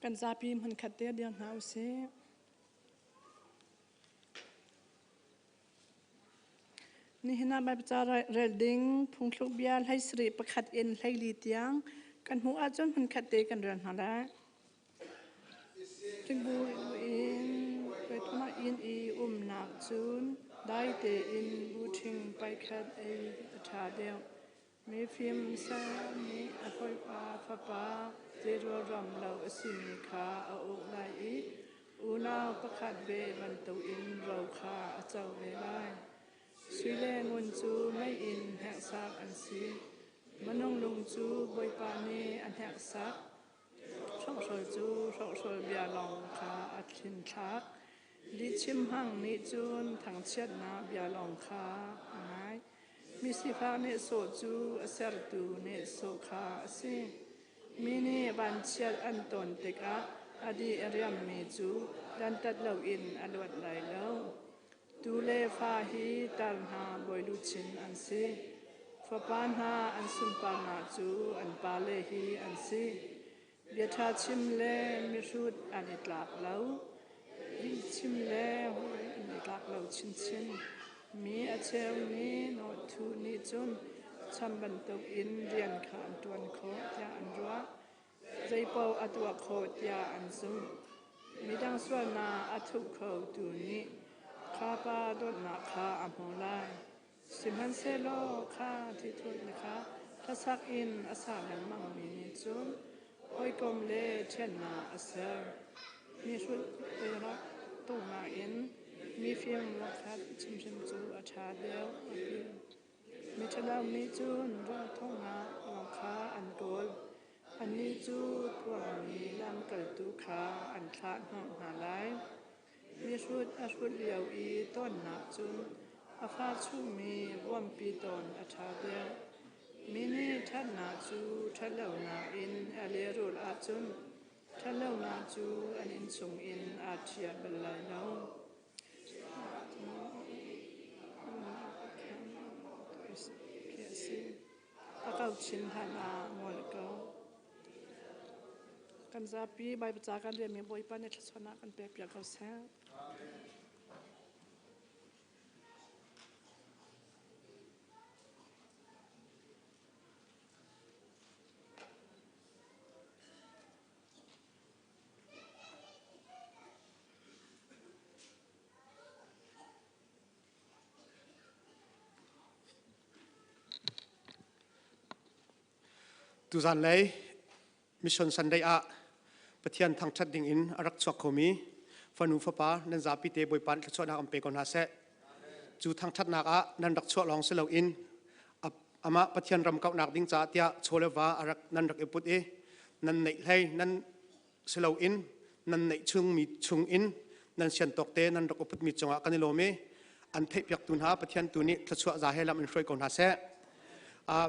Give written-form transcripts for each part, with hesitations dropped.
Kan zapi hmunkhat te dir hna usih. Nihin ah Baibal ca rel ding phungthluk bia hlei sarih pakhat in hleili tiang kan hmuh ahcun hmunkhat te kan rel hna lai. Thingbu in voithum inn i umnak cun dai tein buṭhing paikhat ei a ṭha deuh. Mifim sal nih a hawipa fapa zeirualram lo a simi kha a uk lai i unau pakhat ve bantukin ro kha a co ve lai. Sui le ngun cu mei in hneksak an si. Minung lung cu Bawipa nih a hneksak. Hrokhrawl cu hrokhrawl bia lawng kha a thlinthlak. Lihchim hmang nih cun thangchiatnak bia lawng kha a ngai. Misifak nehsawh cu a sertu nehsawh kha a si. Mi nih vanchiat an ton tikah a di a riammi cu dantat loin a luat lai lo. Tu le fa hi tar hna bawiluchin an si. Fapa hna an sunparnak cu an pale hi an si. Biaṭha chim le mihrut an i tlak lo. Lihchim le hawi an i tlak lo chinchin. Mi a cheu nih nawhthuh nih cun cham bantukin rian kha an ṭuan khawh tiah an ruah. Zeipaoh a tuah khawh tiah an zumh. Midang sualnak a thup khotu nih kha pa dawtnak kha a hmu lai. Sihmanhsehlaw kha thithut kha hlasak in a sa lengmangmi nih cun hawikom le ṭhennak a ser. Mihrut tuk in mifim ruakhat chimhrim cu a ṭha deuh a ti. Miṭhalo nih cun rawl-thawngnak lawng kha an kawl. Annih cu phuangmi lamkaltu kha an thlah hnawh hna lai. Mihrut a hrut lio i tawnnak cun a fa chungmi vuampi tawn a ṭha deuh. Mi nih ṭhatnak cu ṭhatlonak in a lehrulh ahcun ṭhatlonak cu an inn chungin aa ṭhial bal lai lo. A kau chin hlan ah ngol ko. Kan zapi Baibal ca kan relmi Bawipa nih thluachuahnak kan pek piak ko seh. Tuzan lei Mission Sunday ah Pathian thangṭhat ding in a rak chuak khomi fanu fapa nan zapi te Bawipa nih thluachuahnak an pe ko hna seh. Cu thangṭhatnak ah nan rak chuah lawng si loin amah Pathian ram kauhnak ding caah tiah chaw le va a rak nan rak i put i nan neih hlei nan si loin nan neih chungmi chungin nan sian tawk te nan rak upatmi cungah kan i lawm i an theihpiaktu hna Pathian tu nih thluachuah za he lam in hruai ko hna seh.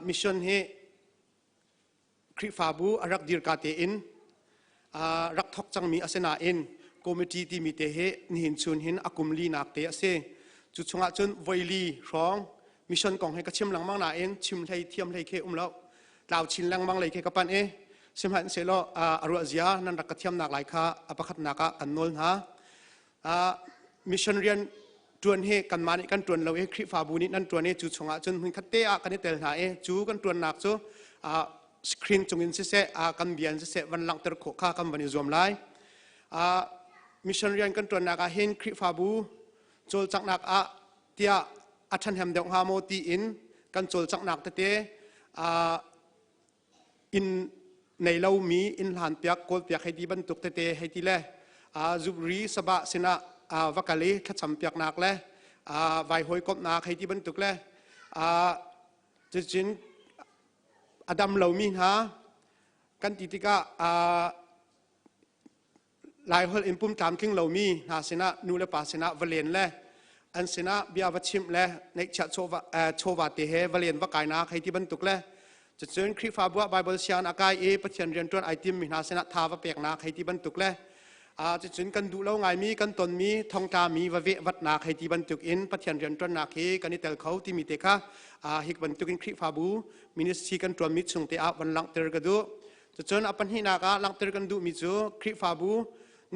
Mission hi Khrihfabu a rak dirka tein rak thok cangmi a si nain committee timi te hi nihin chun hin a kum linak te a si. Cu chungah cun voili hrawng mission kong hi ka chim lengmang nain chim hlei thiam hlei khe um lo. Tlau chin lengmang lei khi ka panh i sihmanhsehlaw a ruah zia nan rak ka thiamnak lai kha a pakhatnak ah kan nawl hna. Mission rian ṭuan hi kanmah nih kan ṭuan lo i Khrihfabu nih nan ṭuan i cu chungah cun hmunkhat te ah kan i tel hna i cu kan ṭuannak cu screen cungin siseh kan bia in siseh van langhter khawh kha kan van i zuam lai. Mission rian kan ṭuannak ah hin Khrihfabu cawlcanghnak ah tiah a ṭhahnem deuh hnga maw tiin kan cawlcanghnak tete inn nei lomi inn hlanpiak kawlpiak hei ti bantuk tete hei ti le zubri sabah sinah va kal i thlacam piaknak le vai hawikomhnak hei ti bantuk le cucun a dam lomi hna kan ti tikah Laiholh in pum tlamtling lomi hna sinah nu le pa sinah va len le an sinah bia va chimh le neihchiah chawva te he va len va kainak hei ti bantuk le cucun Khrihfabu ah Bible sianginn a kai i Pathian rianṭuan ai timmi hna sinah tha va peknak hei ti bantuk le cucun kan duh lo ngaimi kan tonmi thongtlami va veh vatnak hei ti bantuk in Pathian rianṭuannak hi kan i tel kho timi te kha hi bantuk in Khrihfabu ministry kan ṭuanmi chung te ah van langhter ka duh. Cucun a pahnihnak ah langhter kan duhmi cu Khrihfabu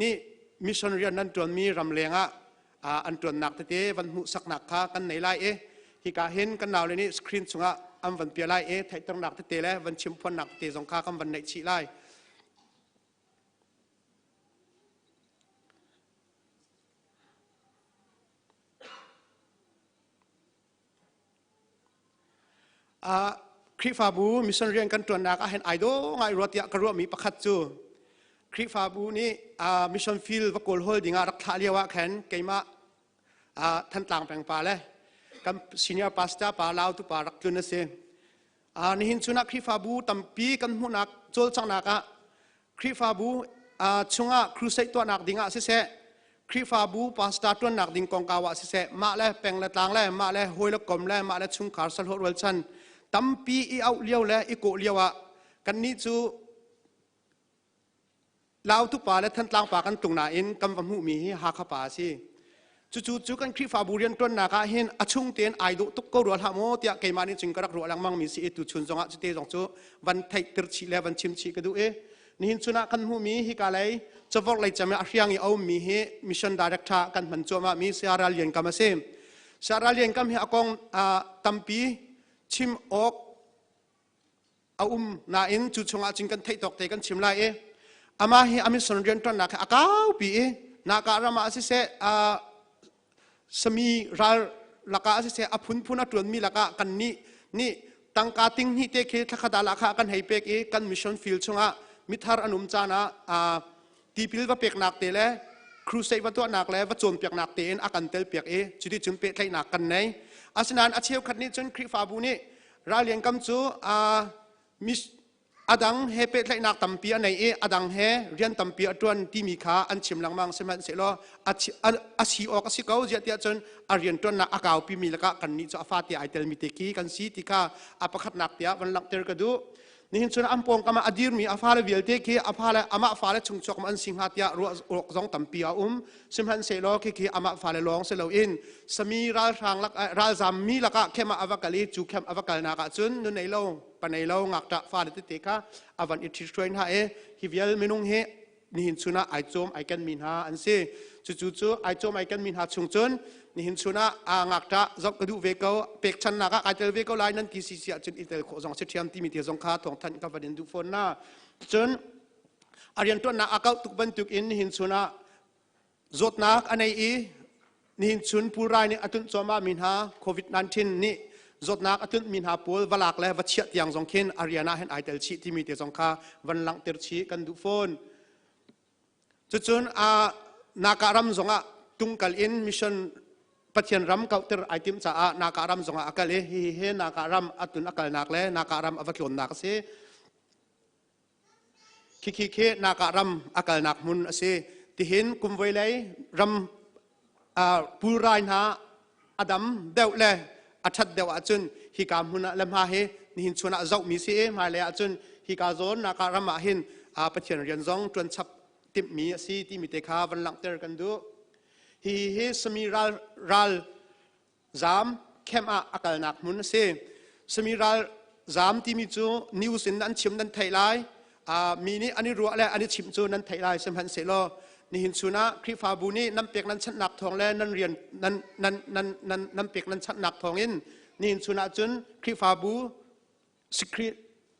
nih mission rian nan ṭuanmi ramleng ah an ṭuannak tete van hmuhsaknak kha kan nei lai i hika hin kan naule nih screen chungah an van pia lai i theihternak tete le van chimphuannak tete zong kha kan van neih chih lai. Khrihfabu mission rian kan ṭuannak ah hin ai dawh ngai rua tiah ka ruahmi pakhat cu Khrihfabu nih mission field va kawl hawl dingah rak thlah lio ah khan keimah Thantlang peng pa le kan senior pastor pa Lautu pa rak tlun a si. Nihin chun ah Khrihfabu tampi kan hmuhnak cawlcanghnak ah Khrihfabu chungah crusade tuahnak ding ah siseh, Khrihfabu pastor ṭuannak ding kongkau ah siseh, mah le peng le tlang le mah le hawi le kom le mah le chungkhar sahlawh rualchan tampi i auh lio le i kawh lio ah kannih cu Lautu pa le Thantlang pa kan tlung nain kan va hmuhmi hi Hakha pa a si. Cucu cu kan Khrihfabu rianṭuannak ah hin a chung tein ai dawh tuk ko rua hlah maw tiah keimah nih cun ka rak ruah lengmang mi si i tuchun zongah cute zong cu van theihter chih le van chim chih ka duh i nihin chun ah kan hmuhmi hika lei cavorh lei cem i a hriang i a ummi hi mission director kan hman cuahmah mi Saya Lian Kam a si. Saya Lian Kam hi a kong tampi chim awk a um nain cu chungah cun kan theih tawk te kan chim lai i amah hi a mission rianṭuannak hi a kaupi i naka ram ah siseh sami ral lakah siseh a phunphun a ṭuanmi lakah kannih nih tangka ting hnih te khi thlakhat ah lahkhah kan hei pek i kan mission field chungah mithar an um caan ah tipil va peknak te le crusade va tuahnak le va cawnpiaknak tein a kan tel piak i cuti cun pehtlaihnak kan nei. Asinain a cheukhat nih cun Khrihfabu nih Rallian kam cu a dang he pehtlaihnak tampi a nei i a dang he rian tampi a ṭuan timi kha an chim lengmang. Sihmanhsehlaw a si awk a si ko ziah tiah cun a rianṭuannak a kaupimi lakah kannih cu a fate ai telmi te khi kan si ti kha a pakhatnak tiah van langhter ka duh. Nihin cun an pawngkam ah a dirmi a fale vialte khi a fale amah fale chungchuak an si hnga tiah ruah awk zong tampi a um. Sihmanhsehlaw khikhi amah fale lawng si loin sami ralhrang lak ralzam mi lakah khem ah a va kal i cu khem a va kalnak ah cun nu nei lo pa nei lo ngakṭah fale tete kha a van i ṭhithruai hna i hi vial minung hi nihin chun ah ai cawm ai kenmi hna an si. Cucu cu ai cawm ai kenmi hna chung cun nihin chun ah aa ngakṭah zoh ka duh ve ko, pekchannak ah kai tel ve ko lai nan ti si si ahcun i tel khawh zong si ṭhiam timi te zong kha thawngthanh ka van in duh fawn na. Cun a rianṭuannak a kauh tuk bantuk in nihin chun ah Zawtnak a nei i nihin chun pulrai nih a tunh cuahmah mi hna COVID-19 nih zawtnak a tunh mi hna pawl va lak le va chiah tiang zong khin a rian ah hin ai tel chih timi te zong kha van langhter chih kan duh fawn. Cucun a Naka ram zongah tungkal in mission Pathian ram kauhter ai timh caah Naka ram zongah a kal i hihi he Naka ram a tun a kalnak le Naka ram a va tlawnnak a si. Khikhi khi Naka ram a kalnak hmun a si. Tihin kumvoi lei ram pulrai hna a dam deuh le a ṭhat deuh ahcun hika hmun ah le hma hi nihin chun ah zohmi si i hmailei ahcun hika zawn Naka ram ah hin Pathian rian zong ṭuan chap timhmi a si timi te kha van langhter kan duh. Hihi hi sami ral ral Zaam camp ah a kalnak hmun a si. Sami ral zaam timi cu news in an chim nan theih lai. Mi nih an i ruah le an i chimh cu nan theih lai. Sihmanhsehlaw nihin chun ah Khrihfabu nih nan pek nan chanhnak thawng le nan rian nan nan nan nan nan pek nan chanhnak thawng in nihin chun ah cun Khrihfabu screen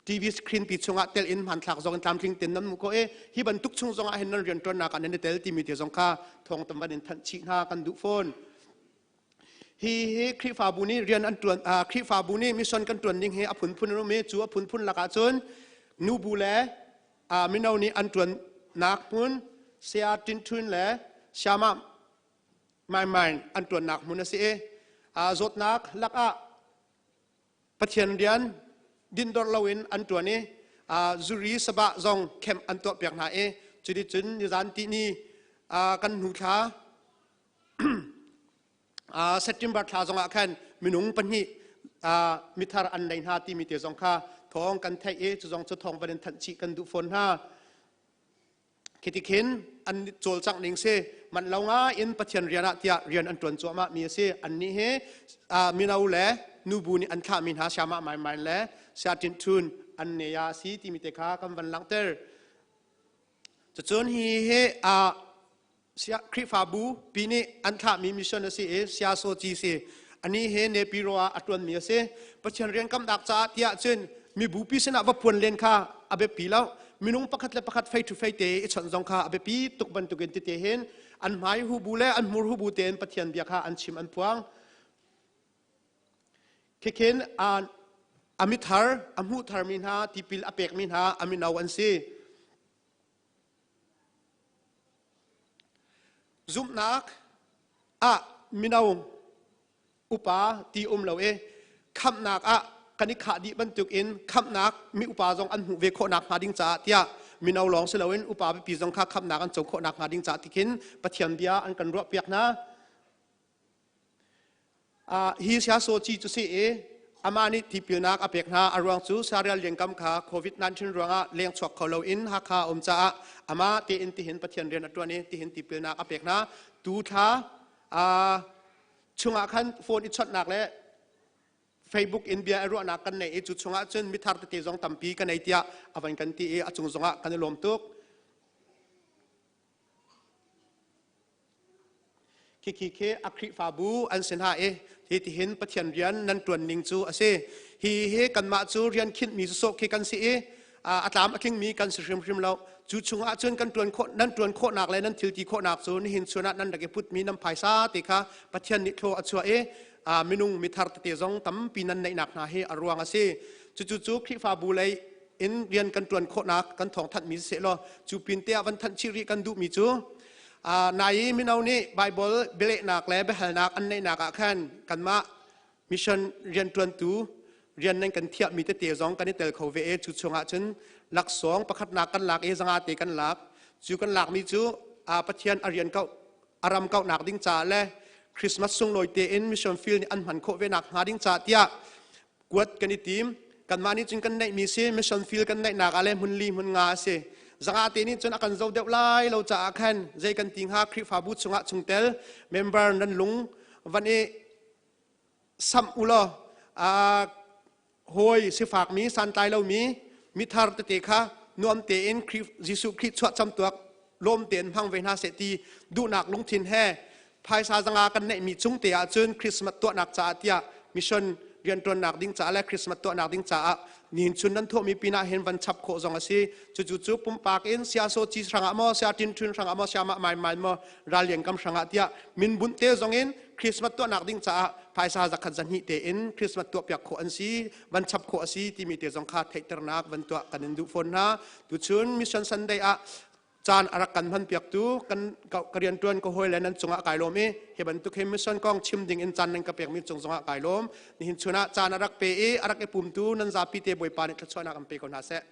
TV screen pi chungah tel in hmanthlak zong in tlamtling ten nan hmuh khawh i hi bantuk chung zongah hin nan rianṭuannak ah nan i tel timi te zong kha thawng tam van in thanh chih hna kan duh fawn. Hi hi Khrihfabu nih rian an ṭuan Khrihfabu nih mission kan ṭuan ning hi a phunphun an um i cu a phunphun lakah cun nubu le mino nih an ṭuannak hmun Saya Tin Htun le Sayamah Mai Mai an ṭuannak hmun a si i zawtnak lakah Pathian rian dindor loin an ṭuan i zuri sabah zong kemh an tuahpiak hna i cuticun nizan tihni kan hnu thla September thla zongah khan minung pahnih mithar an nei hna timi te zong kha thawng kan theih i cu zong cu thawng van in thanh chih kan duh fawn hna. Khi khin an cawlcangh ning si man lo ngai in Pathian rian ah tiah rian an ṭuan cuahmah mi a si. Annih hi mino le nubu nih an thlahmi hna Siamah Mai Mai le Sia Tin Htun an ne a si timi te kha kan van langhter. Cucun hi hi a Khrihfabu pi nih an thlahmi mission a si i Sia Soci si. Ani he Nepiro ah a ṭuanmi a si. Pathian rian kamnak caah tiah cun mibupi sinah va phuan len kha a biapi lo. Minung pakhat le pakhat fei thu fei te i chawnh zong kha a biapi tuk bantukin tete hin an hmai hubu le an hmur hubu tein Pathian bia kha an chim an phuang. Khikhin a mithar a hmuh tharmi hna tipil a pekmi hna a mino an si. Zumhnak ah mino upa ti um lo i khamhnak ah kan i khah dih bantukin khamhnak mi upa zong an hmuh ve khawhnak hnga ding caah tiah mino lawng si loin upa pipi zong kha khamhnak an co khawhnak hnga ding caah tikhin Pathian bia an kan ruahpiak hna. Hi siasaw ci cu si i amah nih tipilnak a pek hna. A ruang cu Syria liangkam kha COVID-19 ruangah leng chuak kho loin Hakha a um caah amah tein tihin Pathian rian a ṭuan i tihin tipilnak a pek hna. Tu thla chungah khan phone i chawnhnak le Facebook in bia i ruahnak kan nei i cu chungah cun mithar tete zong tampi ka nei tiah a van kan ti i a cung zongah kan i lawm tuk. Khikhi khi a Khrihfabu an si hna i hi tihin Pathian rian nan ṭuan ning cu a si. Hi hi kanmah cu rian khinhmi sawsawh khi kan si i a tlam a tlingmi kan si hrimhrim lo. Cu chungah cun kan ṭuan khawh nan ṭuan khawhnak le nan thil ti khawhnak cu nihin chun ah nan rak i putmi nan phaisa te kha Pathian nih thlaw a chuah i minung mithar tete zong tampi nan neihnak hna hi a ruang a si. Cucu cu Khrihfabu lei in rian kan ṭuan khawhnak kan thawngthanhmi siseh law cu pin te ah van thanh chih rih kan duhmi cu nai i mino nih Bible bialehnak le biahalnak an neihnak ah khan kanmah mission rianṭuantu rian nan kan thiahmi tete zong kan i tel kho ve i cu chungah cun laksawng pakhatnak kan lak i zanga te kan lak cu kan lakmi cu Pathian a rian kauh a ram kauhnak ding caah le Christmas sunglawi tein mission field nih an hman khawh ve nak hnga ding caah tiah kuat kan i tim kanmah nih cun kan neihmi si mission field kan neihnak ah le hmun li hmun nga a si zanga te nih cun a kan zo deuh lai lo caah khan zei kan ti hnga Khrihfabu chungah chungtel member nan lung van i samh u law hawi sifakmi santlai lomi mithar tete kha nuam tein Jesuh Khrih chuah camtuak lawm tein hmang ve hna seh ti duhnak lungthin he phaisa zanga kan neihmi chung te ahcun Christmas tuahnak caah tiah mission rianṭuannak ding caah le Christmas tuahnak ding caah nihin chun nan thawhmi pinah hin van chap khawh zong a si. Cucu cu pumpak in siaso ci hrangah maw, sia tin thun hrangah maw, sia mah mai mai maw, rallian kam hrangah tiah min bunh te zong in Christmas tuahnak ding caah phaisa zakhat zahnih tein Christmas tuahpiak khawh an si, van chap khawh a si timi te zong kha theihternak van tuah kan in duh fawn hna. Tuchun Mission Sunday ah caan a rak kan hmanpiaktu kan ka riantuan ka hawi le nan cungah kai lawm i hi bantuk hi mission kong chim ding in caan nan ka pekmi cung zongah kai lawm. Nihin chun ah caan a rak pe i a rak i pumtu nan zapi te Bawipa nih thluachuahnak an pe ko hna seh.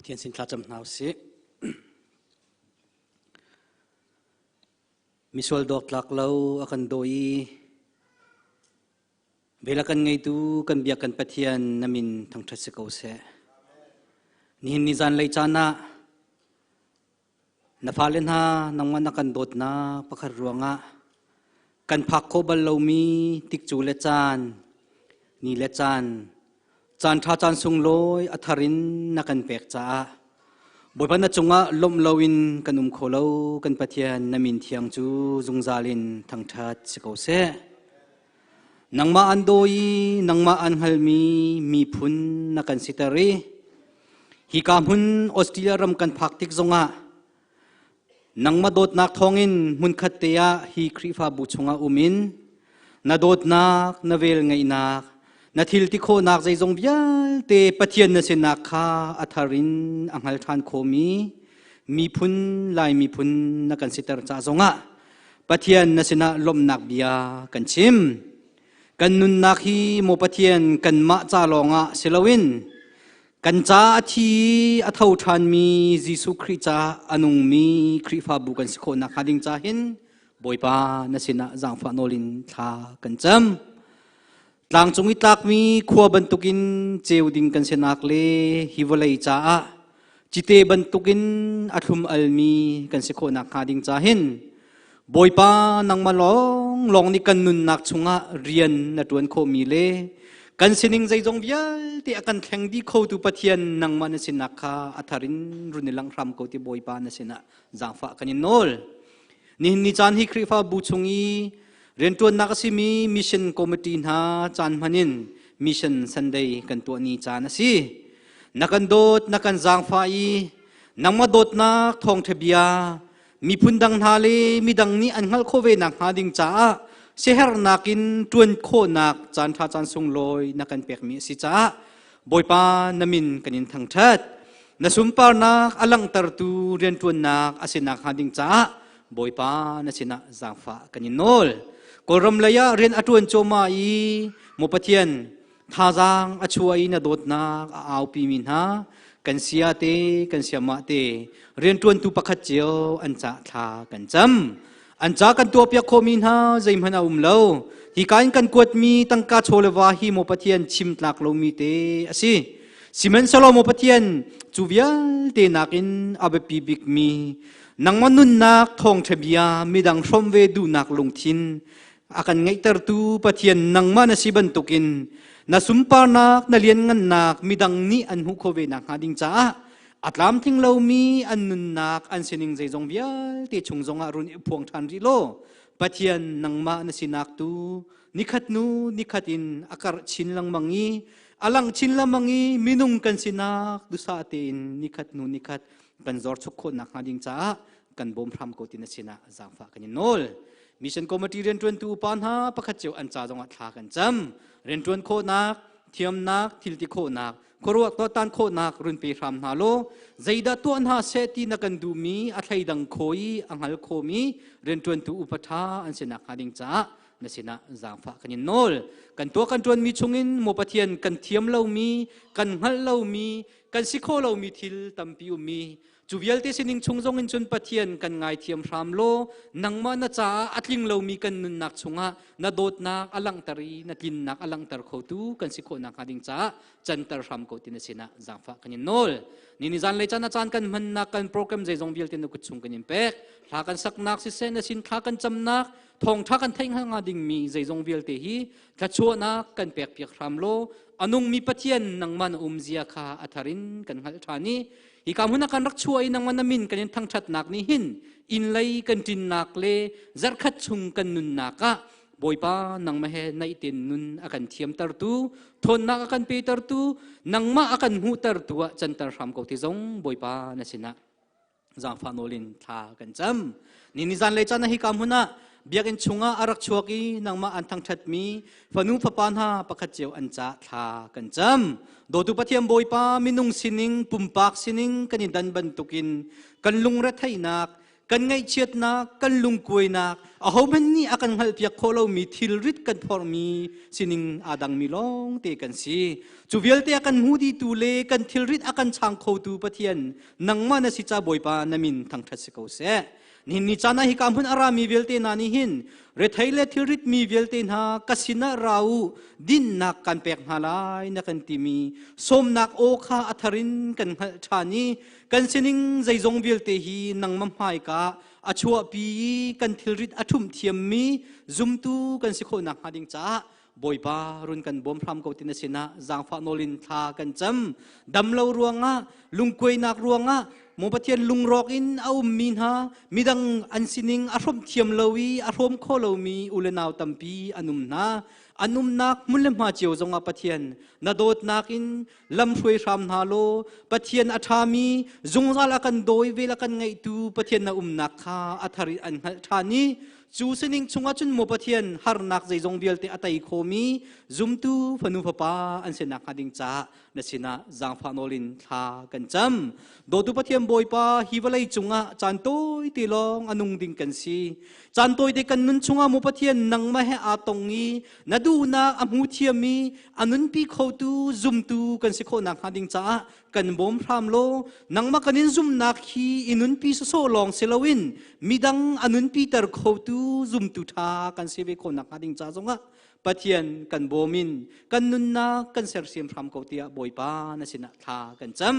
Pathian sin thlacam hna usih. Misual dawk tlak lo a kan daw i vel a kan ngeitu kan biak kan Pathian na min thangṭhat si ko seh. Nihin ni zanlei caan ah Na fale hna nangmah na kan dawtnak pakhat ruangah kan phak khawh bal lomi tikcu le caan, ni le caan, caan ṭha caan sunglawi a thar in na kan pek caah Bawipa na cungah lawmh loin kan um kho lo kan Pathian na min thiang cu zungzal in thangṭhat si ko seh. Nangmah an daw i nangmah an hngalmi miphun na kan siter i hika hmun Australia ram kan phak tik zongah nangmah dawtnak thawngin hmunkhat te ah hi Khrihfabu chungah um in na dawtnak, na vel ngeihnak, na thil ti khawhnak zeizong vialte Pathian na sinak kha a thar in a hngal ṭhan khomi miphun Lai miphun na kan siter ca zongah Pathian na sinah lawmhnak bia kan chim. Kan nunnak hi maw Pathian kanmah ca lawngah si loin kan ca a thi a tho ṭhanmi Jesuh Khrih ca a nungmi Khrihfabu kan si khawh nakhnga ding ca hin Bawipa na sinah zaangfah nawl in thla kan cam. Tlangcung i tlakmi khua bantukin ceu ding kan sinak le hi vawlei caah cite bantukin a thlum almi kan si khawh nakhnga ding ca hin Bawipa nangmah lawng lawng nih kan nunnak chungah rian na ṭuan khawhmi le kan sining zeizong vialte a kan thleng dih khotu Pathian nangmah na sinak kha a thar in run i langh hram ko ti Bawipa na sinah zaangfah kan in nawl. Nihin ni caan hi Khrihfabu chung i rianṭuannak a simi mission committee hna caan hman in mission Sunday kan tuah ni caan a si. Na kan dawt, na kan zaangfah i nangmah dawtnak thawngṭha bia miphun dang hna le midang nih an hngalh khawh ve nakhnga ding caah siaherhnak in ṭuan khawhnak caan ṭha caan sunglawi na kan pekmi a si caah Bawipa na min kan in thangṭhat. Na sunparnak a langhtertu rianṭuannak a si nakhnga ding caah Bawipa na sinah zaangfah kan in nawl. Kawlram lei ah rian a ṭuan cuahmah i maw Pathian thazaang a chuah i na dawtnak a aupimi hna kan sia te kan siamah te rianṭuantu pakhat cio an cah thla kan cam. An ca kan tuahpiak khawhmi hna zeihmanh a um lo. Hika in kan kuatmi tangka chaw le va hi maw Pathian chim tlak lomi te a si. Sihmanhsehlaw maw Pathian cu vialte nakin a biapi bikmi nangmah nunnak thawngṭha bia midang hrawm ve duhnak lungthin a kan ngeihtertu Pathian nangmah na si bantukin na sunparnak na lianngannak midang nih an hmuh khawh ve nakhnga ding caah a tlamtling lomi an nunnak an sining zeizong vialte chung zongah run i phuang ṭhan rih law Pathian nangmah na sinak tu nikhat nu nikhat in a karh chin lengmang i a lang chin lengmang i minung kan sinak dusa tein nikhat nu nikhat kan zor chuk khawh nakhnga ding caah kan bawm hram ko ti na sinah zaangfah kan in nawl. Mission Committee rianṭuantu upa hna pakhat cio an ca zongah thla kan cam. Rianṭuan khawhnak, thiamnak, thilti khawhnak, khuaruah tuahtan khawhnak run pe hram hna law zeidah tuah hna seh ti na kan duhmi a thleidang kho i a hngal khomi rianṭuantu upa ṭha an si nakhnga ding caah na sinah zaangfah kan in nawl. Kan tuah kan ṭuanmi chungin maw Pathian kan thiam lomi, kan hngalh lomi, kan si kho lomi thil tampi ummi Cu vialte sining chung zong in cun Pathian kan ngaithiam hram law nangmah na caah a tling lomi kan nunnak chungah na dawtnak a langhter i na tlinnak a langhter khotu kan si khawh nakhnga ding caah canter hram ko ti na sinah zaangfah kan in nawl. Ni ni zanlei caan a caan kan hmannak kan program zeizong vialte na kut chung kan in pek. Hla kan saknak siseh na sin thla kan camnak thawngtha kan theih hnga dingmi zeizong vialte hi thluachuahnak kan pek piak hram law a nungmi Pathian nangmah na umzia kha a thar in kan hngalh ṭhan i Hika hmun ah kan rak chuah i nangmah na min kan in thangṭhatnak nih hin inn lei kan ṭinnak le zarhkhat chung kan nunnak ah Bawipa nangmah he naih tein nun a kan thiamtertu, ṭhawnnak a kan petertu, nangmah a kan hmuhtertu ah canter hram ko ti zong Bawipa na sinah zaangfah nawl in thla kan cam. Ni ni zanlei caan ah hika hmun ah biakinn chungah a rak chuak i nangmah an thangṭhatmi fanu fapa hna pakhat cio an ca thla kan cam. Dawtu Pathian Bawipa minung sining, pumpak sining kan i dan bantukin kan lungretheihnak, Kan ngaihchiatnak, kan lungkuainak, ahohmanh nih a kan hngalhpiak khawh lomi thilrit kan phorhmi sining aa dangmi lawng te kan si. Cu vialte a kan hmu dihtu le kan thilrit a kan chang khotu Pathian nangmah na si ca Bawipa na min thangṭhat si ko seh. Nihin ni caan ah hika hmun a rami vialte hna nih hin rethei le thilrit mi vialte hna ka sinah ra u dinnak kan pek hna lai na kan timi sawmnak aw kha a thar in kan hngalh ṭhan i kan sining zeizong vialte hi nangmah hmaika a chuahpi i kan thilrit a ṭhumh thiammi zumtu kan si khawh nakhnga ding caah Bawipa run kan bawm hram ko ti na sinah zaangfah nawl in thla kan cam. Damlo ruangah, lungkuainak ruangah, maw Pathian lungrawk in a ummi hna, midang an sining a hrawmh thiam lo i a hrawm kho lomi u le nau tampi an um hna. An umnak hmun le hma cio zongah Pathian na dawtnak in lam hruai hram hna law Pathian a ṭhami zungzal a kan dawi vel a kan ngaihtu Pathian na umnak kha a thar in an hngalh ṭhan i Cu sining chungah cun maw Pathian harnak zeizong vialte a tei khomi zumtu fanu fapa an si nakhnga ding caah na sinah zaangfah nawl in thla kan cam. Dawtu Pathian Bawipa, hi vawlei cungah caan tawite lawng a nung ding kan si. Caan tawite kan nun chungah maw Pathian nangmah he aa tong i na duhnak a hmu thiam i a nunpi khotu zumtu kan si khawh nakhnga ding caah kan bawm hram law nangmah kan in zumnak hi i nunpi sawsawh lawng si loin midang a nunpiter khotu zumtu ṭha kan si ve khawh nakhnga ding ca zongah Pathian kan bawm in kan nunnak kan sersiam hram ko tiah Bawipa na sinah thla kan cam.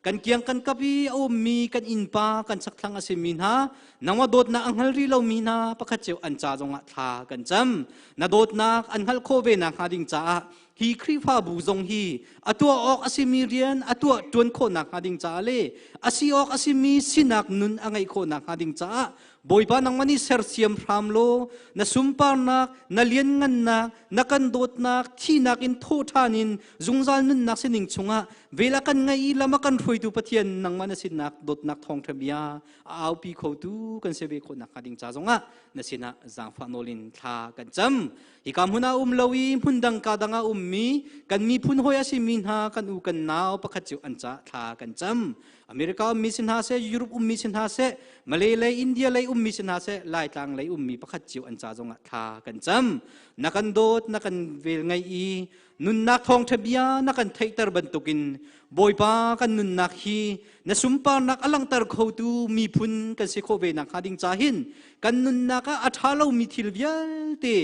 Kan kiang kan kap i a ummi kan innpa kan chakthlang a simi hna nangmah dawtnak a hngal rih lomi hna pakhat cio an ca zongah thla kan cam. Na dawtnak an hngalh khawh ve nakhnga ding caah hi Khrihfabu zong hi a tuah awk a simi rian a tuah ṭuan khawh nakhnga ding caah le a si awk a simi sinak nun a ngeih khawh nakhnga ding caah Bawipa nangmah nih sersiam hram law na sunparnak na lianngannak na kan dawtnak thihnak in thawh ṭhan in zungzal nunnak sining chungah vel a kan ngeih i lam a kan hruaitu Pathian nangmah na sinnak dawtnak thawngṭha bia a aupi khotu kan si ve khawh nakhnga ding ca zongah na sinah zaangfah nawl in thla kan cam. Hika hmun ah um lo i hmun dang ka dang ah ummi kan miphun hawi a simi hna kan u kan nau pakhat cio an ca thla kan cam. America ummi si hna seh, Europe ummi si hna seh, Malay lei, India lei ummi si hna seh, Laitlang lei ummi pakhat cio an ca zongah thla kan cam. Na kan dawt, na kan vel ngai i nunnak thawngṭha bia na kan theihter bantukin Bawipa kan nunnak hi na sunparnak a langhter khotu miphun kan si khawh ve nakhnga ding ca hin kan nunnak ah a ṭha lomi thil vialte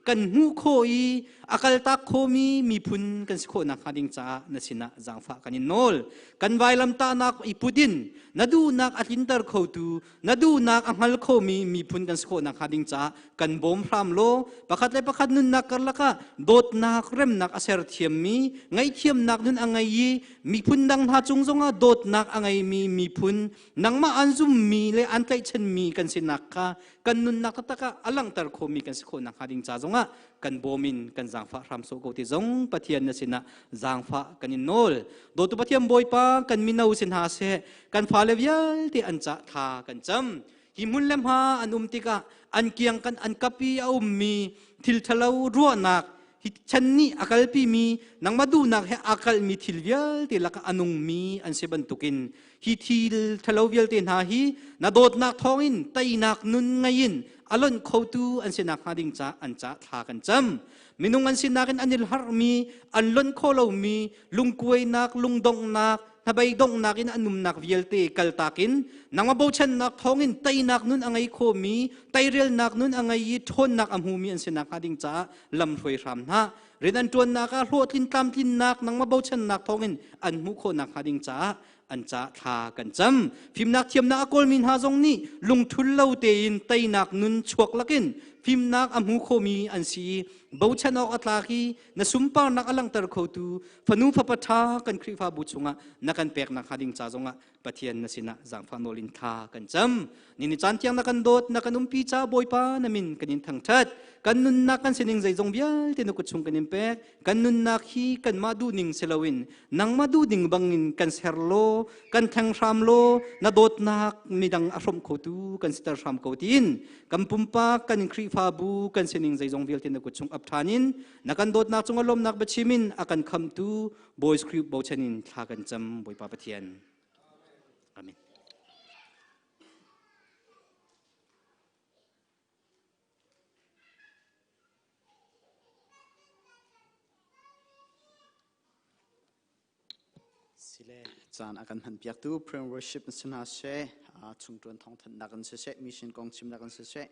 kan hmuh khawh i a kaltak khomi miphun kan si khawh nakhnga ding caah na sinah zaangfah kan in nawl. Kan vailamtahnak i put in na duhnak a tlinter khotu na duhnak a hngal khomi miphun kan si khawh nakhnga ding caah kan bawm hram law pakhat le pakhat nunnak karlak ah dawtnak remnak a ser thiammi ngaihthiamnak nun a ngei i miphun dang hna cung zongah dawtnak a ngeimi miphun nangmah an zummi le an tlaihchanmi kan sinak kha kan nunnak taktak ah a langhter khomi kan si khawh nakhnga ding ca zongah kan bawm in kan zaangfah hram sawh ko ti zong Pathian na sinah zaangfah kan in nawl. Dawtu Pathian Bawipa kan mino si hna seh kan fale vialte an cah thla kan cam. Hi hmun le hma an um tikah an kiang kan an kapi a ummi thil ṭhalo ruahnak hi chan nih a kalpimi nangmah duhnak he aa kalmi thil vialte lakah a nungmi an si bantukin hi thil ṭhalo vialte hna hi na dawtnak thawngin teinak nun ngei in a lonh khotu an si nakhnga ding ca an ca thla kan cam. Minung an sinak in an i harmi, an lonh kho lomi lungkuainak, lungdonghnak, hnabei donghnak in an umnak vialte kaltak in nangmah bochannak thawngin teinak nun a ngei khomi, teirialnak nun a ngei i ṭhawnnak a hmumi an si nakhnga ding caah lam hruai hram hna. Rian an ṭuannak ah hlawhtlin tlamtlinnak nangmah bochannak thawngin an hmuh khawh nakhnga ding caah an ca thla kan cam. Fimnak thiamnak a kawlmi hna zong nih lungthul lo tein teinak nun chuak lakin fimnak a hmu khomi an si i bochan awk a tlak i na sunparnak a langhter khotu fanu fapa ṭha kan Khrihfabu chungah na kan pek nakhnga ding ca zongah Pathian na sinah zaangfah nawl in thla kan cam. Ni ni caan tiang na kan dawt, na kan umpi ca Bawipa na min kan in thangṭhat. Kan nunnak kan sining zeizong vialte na kut chung kan in pek. Kan nunnak hi kanmah duhning si loin nangmah duhning bangin kan ser law, kan thleng hram law, na dawtnak midang a hrawmh khotu kan siter hram ko tiin kan pumpak, kan Khrihfabu, kan sining zeizong vialte na kut chung ap ṭhan in na kan dawtnak cungah lawmnak biachim in a kan khamtu Bawi Khrih bochan in thla kan cam Bawipa Pathian. Amen. Sile caan a kan hmanpiaktu prayer worship si hna seh, chungṭuan thawngthanhnak in siseh, mission kong chimnak in siseh,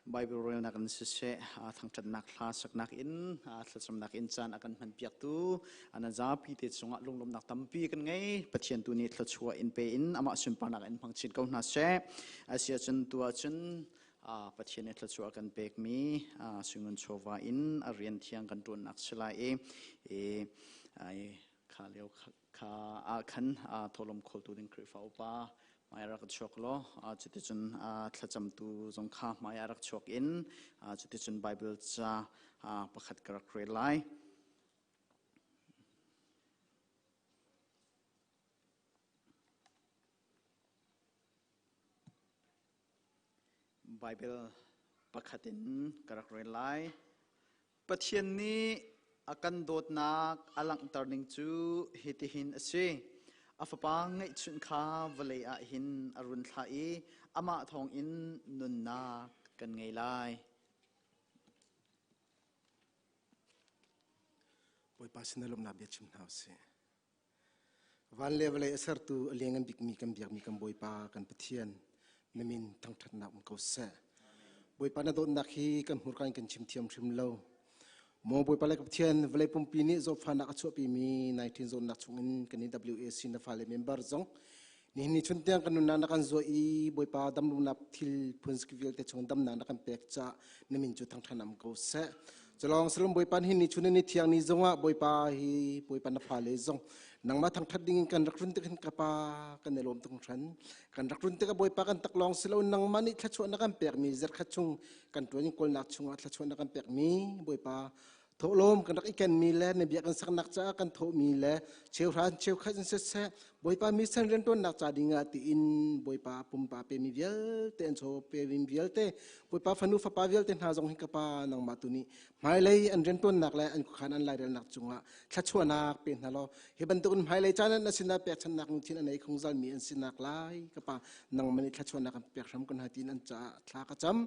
Bible relnak in siseh, thangṭhatnak hla saknak in, thlacamnak in caan a kan hmanpiaktu ana zapi te cungah lunglawmnak tampi kan ngei. Pathian tu nih thluachuah in pe in amah sunparnak in hmang chin ko hna seh. Asiahcun tu ahcun Pathian nih thluachuah kan pekmi suingun chawva in a rian thiang kan ṭuannak si lai i kha lio kha ah khan thawhlawm khawltu ding Khrihfa upa hmai rak chuak law cuticun thlacamtu zong kha hmai rak chuak in cuticun Bible ca pakhat ka rak rel lai. Bible pakhat in ka rak rel lai. Pathian nih a kan dawtnak a langhter ning cu hitihin a si. A fapa ngeihchunh kha vawlei ah hin a run thlah i amah thawngin nunnak kan ngei lai. Bawipa sin lawmhnak bia chim hna usih. Van le vawlei a sertu a lianngan bikmi kan biakmi kan Bawipa kan Pathian na min thangṭhatnak um ko seh. Bawipa na dawtnak hi kan hmurka in kan chim thiam hrim lo. Maw Bawipa le ka Pathian vawlei pumpi nih zawtfahnak a chuahpimi 19 zawtnak chungin kan i WAC na fale member zong nihin ni chun tiang kan nunnak na kan zuah i Bawipa damlonak thil phun vialte chung damnak na kan pek caah na min cu thangṭhan am ko seh. Culawng salom Bawipa hin ni chun ni thiang ni zongah Bawipa hi Bawipa na fale zong nangmah thangṭhat ding in kan rak run tik hin ka pa kan i lawm tuk hran. Kan rak run tikah Bawipa kan taklawng si lo nangmah nih thluachuah na kan pekmi zarkhat chung kan ṭuan in kawlnak chungah thluachuah na kan pekmi Bawipa thawhlawm kan rak i kenmi le na bia kan saknak caah kan thawhmi le cheuhra cheukhat in siseh Bawipa mission rianṭuannak ca dingah tiin Bawipa pumpa pemi vialte an chaw pemi vialte Bawipa fanu fapa vialte hna zong hi ka pa nangmah tu nih hmailei an rianṭuannak le an khuakhan an lairelnak cungah thluachuahnak pe hna law hi bantukin hmailei caan an sinah pekchanhnak lungthin a nei khungzalmi an sinak lai ka pa nangmah nih thluachuahnak an pek hram ko hna tiin an caah thla ka cam.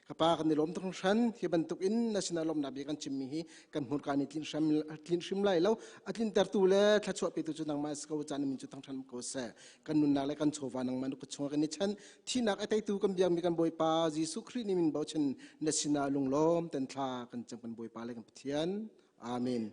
Ka pa kan i lawm tuk hringhran. Hi bantuk in na sinah lawmhnak bia kan chimmi hi kan hmurka nih tlinh hrim lai lo. A tlintertu le thluachuah petu cu nangmah si ko. Caan min cu thangṭhan ko seh. Kan nunnak le kan chawva nangmah na kut chungah kan i chanh. Thihnak a teitu kan biakmi kan Bawipa Jesuh Khrih nih min bochan na sinah lunglawm ten thla kan cam kan Bawipa le kan Pathian. Amen.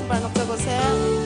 Sunparnak co ko seh.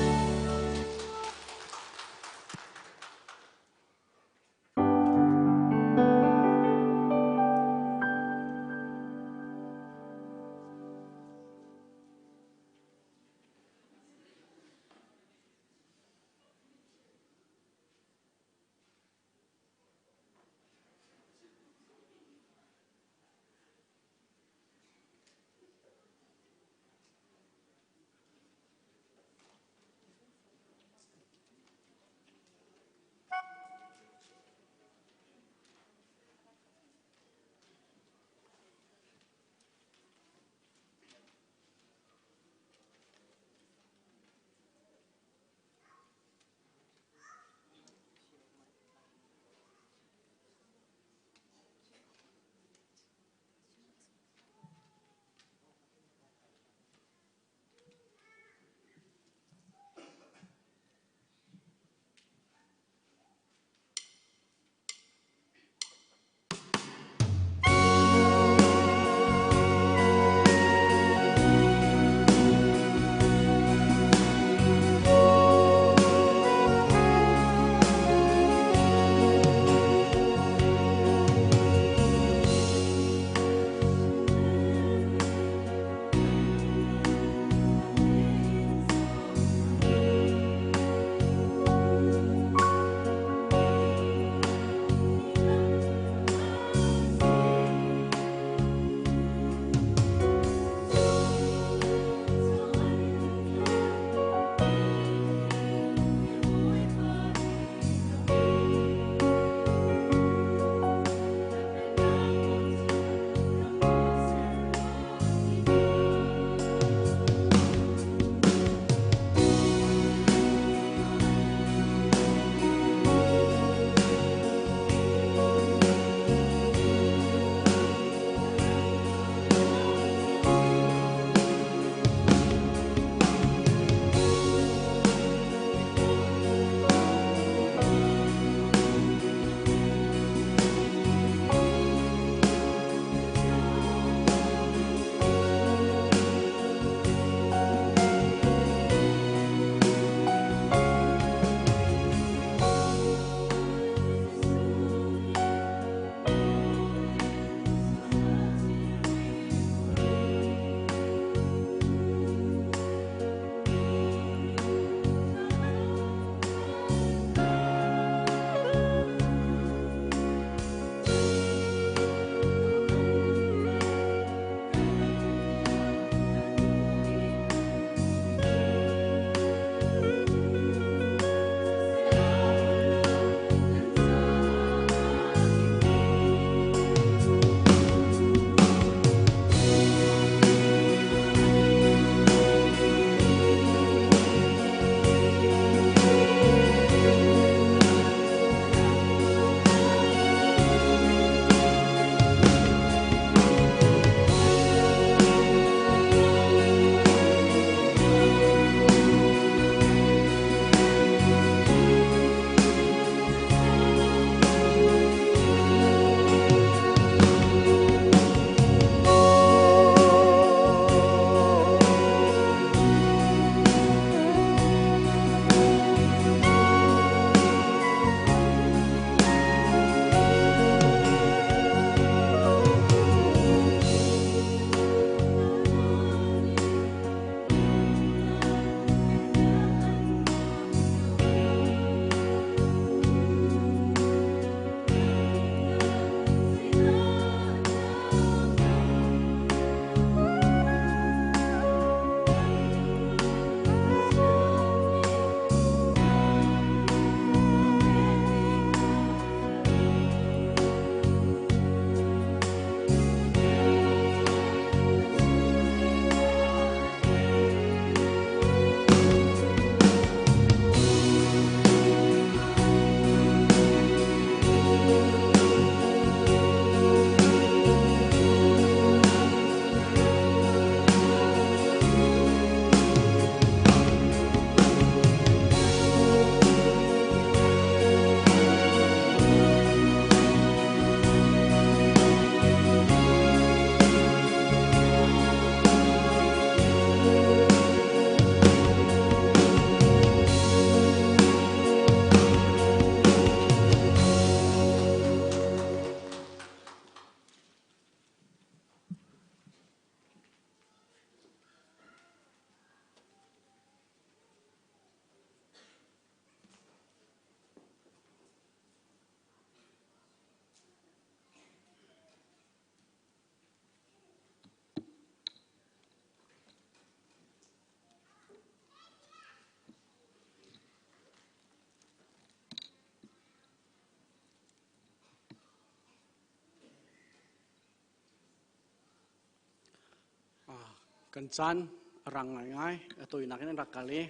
Kan caan a rang ngaingai. A tawinak in an rak kal i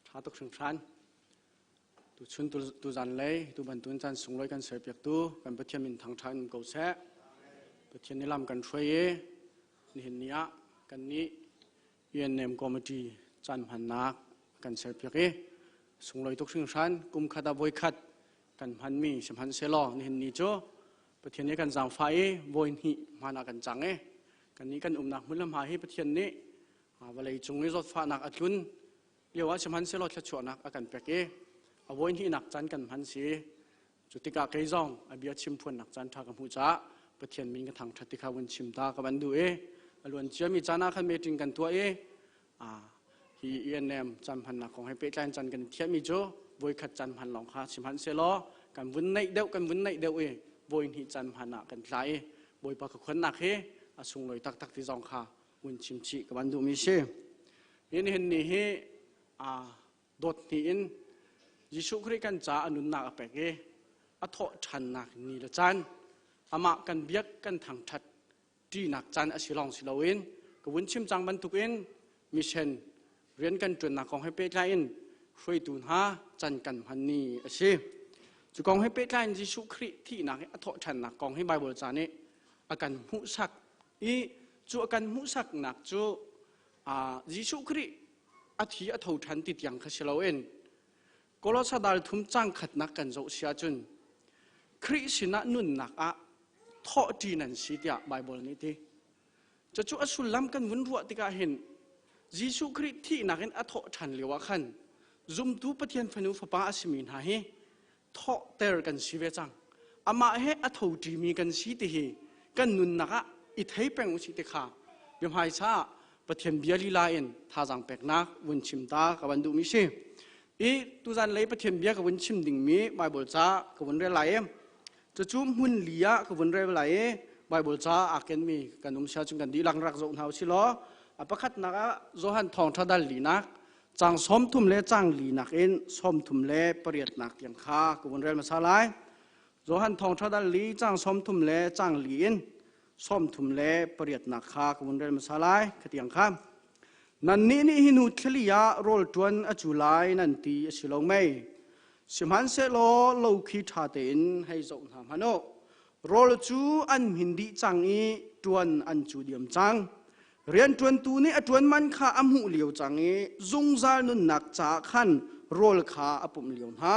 ṭha tuk hringhran. Tuchun tuzan lei tu bantukin caan sunglawi kan serpiaktu kan Pathian min thangṭha in um ko seh. Pathian nih lam kan hruai i nihin ni ah kannih UNM committee caan hmannak kan serpiak i sunglawi tuk hringhran. Kum khat ah voikhat kan hmanmi sihmanhsehlaw nihin ni cu Pathian nih kan zaangfah i vawi hnih hmaan ah kan cang i kannih kan umnak hmun le hma hi Pathian nih vawlei cung i zawtfahnak a tlun lio ah sihmanhsehlaw thluachuahnak a kan pek i a vawi hnihnak caan kan hman si. Cu tikah kei zong a bia chim phuannak caan ṭha ka hmuh caah Pathian min ka thangṭhat ti kha vun chim ta ka van duh i a luan ciami caan ah khan meeting kan tuah i hi ENM caan hmannak kong he pehtlai in caan kan thiahmi cu voikhat caan hman lawng kha sihmanhsehlaw kan vun naih deuh kan vun naih deuh i voi hnih caan hman ah kan tla i Bawipa ka khuannak hi a sunglawi taktak ti zong kha vun chim chih ka van duhmi si. Hi nihin ni hi dawt hnih in Jesuh Khrih kan ca a nunnak a pek i a thawh ṭhannak ni le caan amah kan biak kan thangṭhat ṭihnak caan a si lawng si loin ka vun chim cang bantukin mission rian kan ṭuannak kong he pehtlai in hruaitu hna can kan hman ni a si. Cu kong he pehtlai in Jesuh Khrih thihnak i a thawhṭhannak kong hi Baibal ca nih a kan hmuhsak i cu a kan hmuhsaknak cu Jesuh Khrih a thi a tho ṭhan ti tiang kha si loin Kolosa dal thum cang khatnak kan zoh si ahcun Khrih sinah nunnak ah thawhṭi nan si tiah Baibal nih ti. Cucu a sullam kan vun ruah tikah hin Jesuh Khrih thihnak in a thawh ṭhan lio ah khan zumtu Pathian fanu fapa a simi hna hi thawhter kan si ve cang. Amah he a thoṭimi kan si ti hi kan nunnak ah i thei peng usih ti kha biahmaisa ah Pathian bia lila in thazaang peknak vun chim ta ka van duhmi si. I tuzan lei Pathian bia ka vun chim dingmi Bible ca ka vun rel lai i cucu hmun li ah ka vun rel lai i Bible ca aa kenmi kan um sia cun kan dihlak rak zoh hna usih law a pakhatnak ah Johan thawngṭha dal linak cang 30 le cang linak in 38nak tiang kha ka vun rel hmasa lai. Johan thawngṭha dal li cang 30 le cang li in 38nak kha ka vun rel hmasa lai khatiang kha. Nannih nih hi nu thlali ah rawl ṭuan a cu lai nan ti a si lo mei? Sihmanhsehlaw lo khi ṭha tein hei zoh hna hmanh u. Rawl cu an hmin dih cang i ṭuan an cu diam cang. Rianṭuantu nih a ṭuan man kha a hmuh lio cang i zungzal nunnak caah khan rawl kha a pumh lio hna.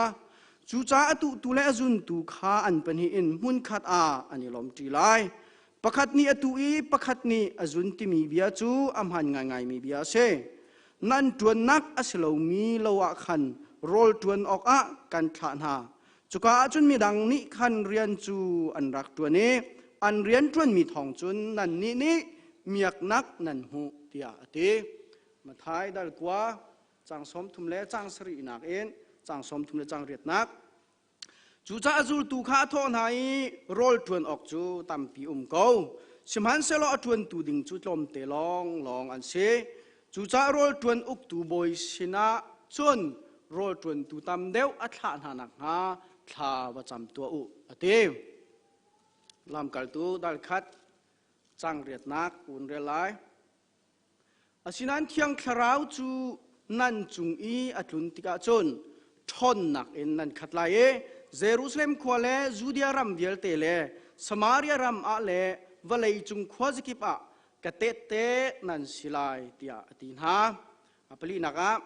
Cucaah a tuhtu le a zuntu kha an pahnih in hmunkhat ah an i lawmṭi lai. Pakhat nih a tuh i pakhat nih a zun timi bia cu a hmaan ngaingaimi bia a si. Nan ṭuannak a si lomi lo ah khan rawl ṭuan awkah kan thlah hna. Cuka ah cun midang nih khan rian cu an rak ṭuan i an rian ṭuanmi thawng cun nannih nih miaknak nan hmuh tiah a ti. Matthai dal kua cang 30 le cang sarihnak in cang 30 le cang riatnak. Cucaah zultu kha a thawh hna i rawl ṭuan awk cu tampi um ko. Sihmanhsehlaw a ṭuantu ding cu tlawmte lawnglawng an si. Cucaah rawl ṭuan uktu bawi sinah cun rawl ṭuantu tam deuh a thlah hna nakhnga thla va cam tuah u, a ti. Lamkaltu dal khat cang riatnak un rel lai. Asinain Thiang Thlarau cu nan cung i a tlun tikah cun ṭhawnnak in nan khat lai i Jerusalem khua le Judea ram vialte le Samaria ram ah le vawlei cung khuazakip ah ka tehte nan si lai tiah a ti hna. A palinak ah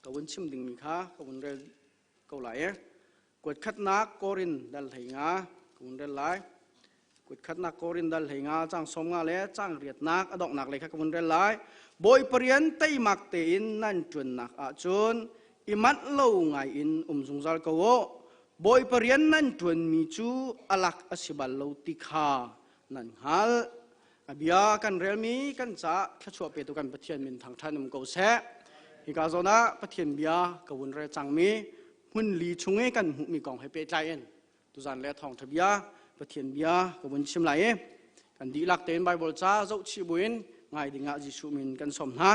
ka vun chim dingmi kha ka vun rel ko lai i kuat khatnak Korin dal 15 ka vun rel lai. Kuat khatnak Korin dal 15 cang 15 le cang riatnak a donghnak lei kha ka vun rel lai. Bawipa rian teimak tein nan ṭuannak ahcun i manh lo ngai in um zungzal ko u. Bawipa rian nan ṭuanmi cu a lak a si bal lo ti kha nan hngalh. A bia kan relmi kan caah thluachuah petu kan Pathian min thangṭhan um ko seh. Hika zawn ah Pathian bia ka vun rel cangmi hmun li chung i kan hmuhmi kong he pehtlai in tuzan le thawngṭha bia Pathian bia ka vun chim lai i kan dihlak tein Baibal ca zohchih buin ngai dingah Jesuh min kan sawm hna.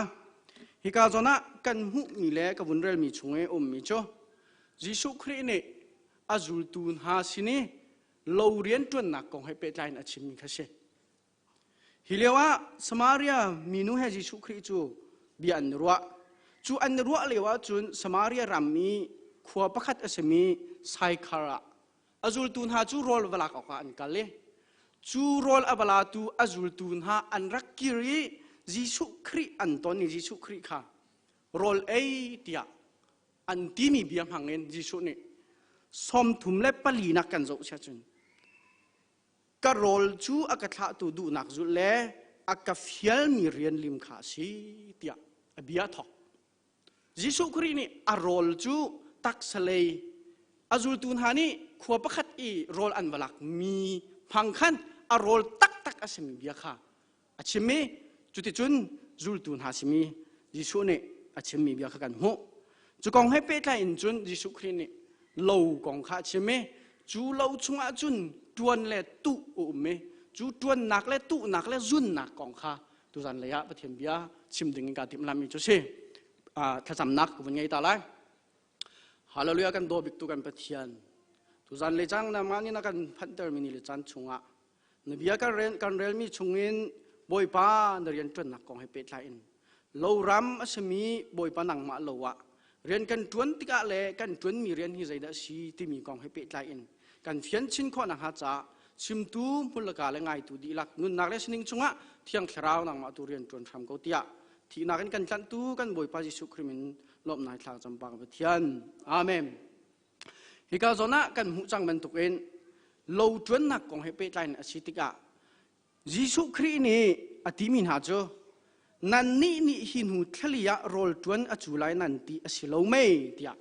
Hika zawn ah kan hmuhmi le ka vun relmi chung i ummi cu Jesuh Khrih nih a zultu hna sin i lo rianṭuannak kong he pehtlai in a chimmi kha si. Hi lio ah Samaria minu he Jesuh Khrih cu bia an i ruah. Cu an i ruah lio ahcun Samaria ram i khua pakhat a simi Saikhar ah a zultu hna cu rawl va lak awkah an kal i cu rawl a va latu a zultu hna an rak kir i Jesuh Khrih an ton i Jesuh Khrih kha rawl ei tiah an timi bia hmangin Jesuh nih 34 nak kan zoh sia cun ka rawl cu a ka thlahtu duhnak zulh le a ka fialmi rian lim kha a si tiah a bia thawk. Jesuh Khrih nih a rawl cu taksa lei a zultu hna nih khua pakhat i rawl an va lakmi hmang khan a rawl taktak a simi bia kha a chim i cuticun zultu hna simi Jesuh nih a chimmi bia kha kan hmuh. Cu kong he pehtlai in cun Jesuh Khrih nih lo kong kha a chim i cu lo chungah cun ṭuan le tuh a um i cu ṭuannak le tuhnak le zunnak kong kha tuzan lei ah Pathian bia chim ding in kaa timhlammi cu si. Thlacamnak ka vun ngei ta lai. Hallelujah kan daw biktu kan Pathian. Tuzan le cang na mah nih na kan phanhtermi ni le caan chungah Na bia kan rel, kan relmi chungin Bawipa na rian ṭuannak kong he pehtlai in loram a simi Bawipa nangmah lo ah rian kan ṭuan tikah le kan ṭuanmi rian hi zeidah a si timi kong he pehtlai in kan fian chin khawh nakhnga caah chimtu hmunlaka le ngaitu dihlak nunnak le sining chungah Thiang Thlarau nangmah tu rian ṭuan hram ko tiah thihnak in kan tlanhtu kan Bawipa Jesuh Khrih min lawmhnak thla cam Pathian. Amen. Hika zawn ah kan hmuh cang bantukin lo ṭuannak kong he pehtlai in a si tikah Jesuh Khrih nih a timi hna cu nannih nih hi hnu thlali ah rawl ṭuan a cu lai nan ti a si lo mei tiah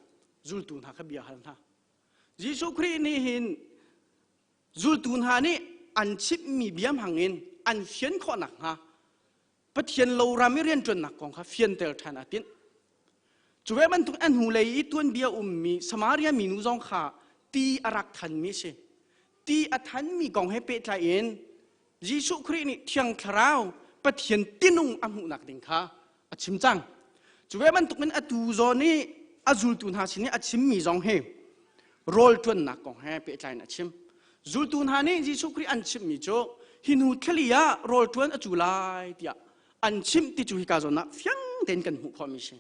zultu hna kha bia hal hna. Jesuh Khrih nih hin zultu hna nih an chimhmi bia hmangin an fian khawh nakhnga Pathian lo ram i rianṭuannak kong kha fianter ṭhan aa tinh. Cu ve bantuk an hnulei i tuanbia ummi Samaria minu zong kha ti a rak thanmi a si. Ti a thanmi kong he pehtlai in Jesuh Khrih nih Thiang Thlarau Pathian tinung a hmuhnak ding kha a chim cang. Cu ve bantukin atu zawn i a zultu hna sin i a chimmi zong hi rawl ṭuannak kong he pehtlai in a chim. Zultu hna nih Jesuh Khrih an chimhmi cu hi hnu thlali ah rawl ṭuan a cu lai tiah an chimh ti cu hika zawn ah fiang tein kan hmuh khawhmi si.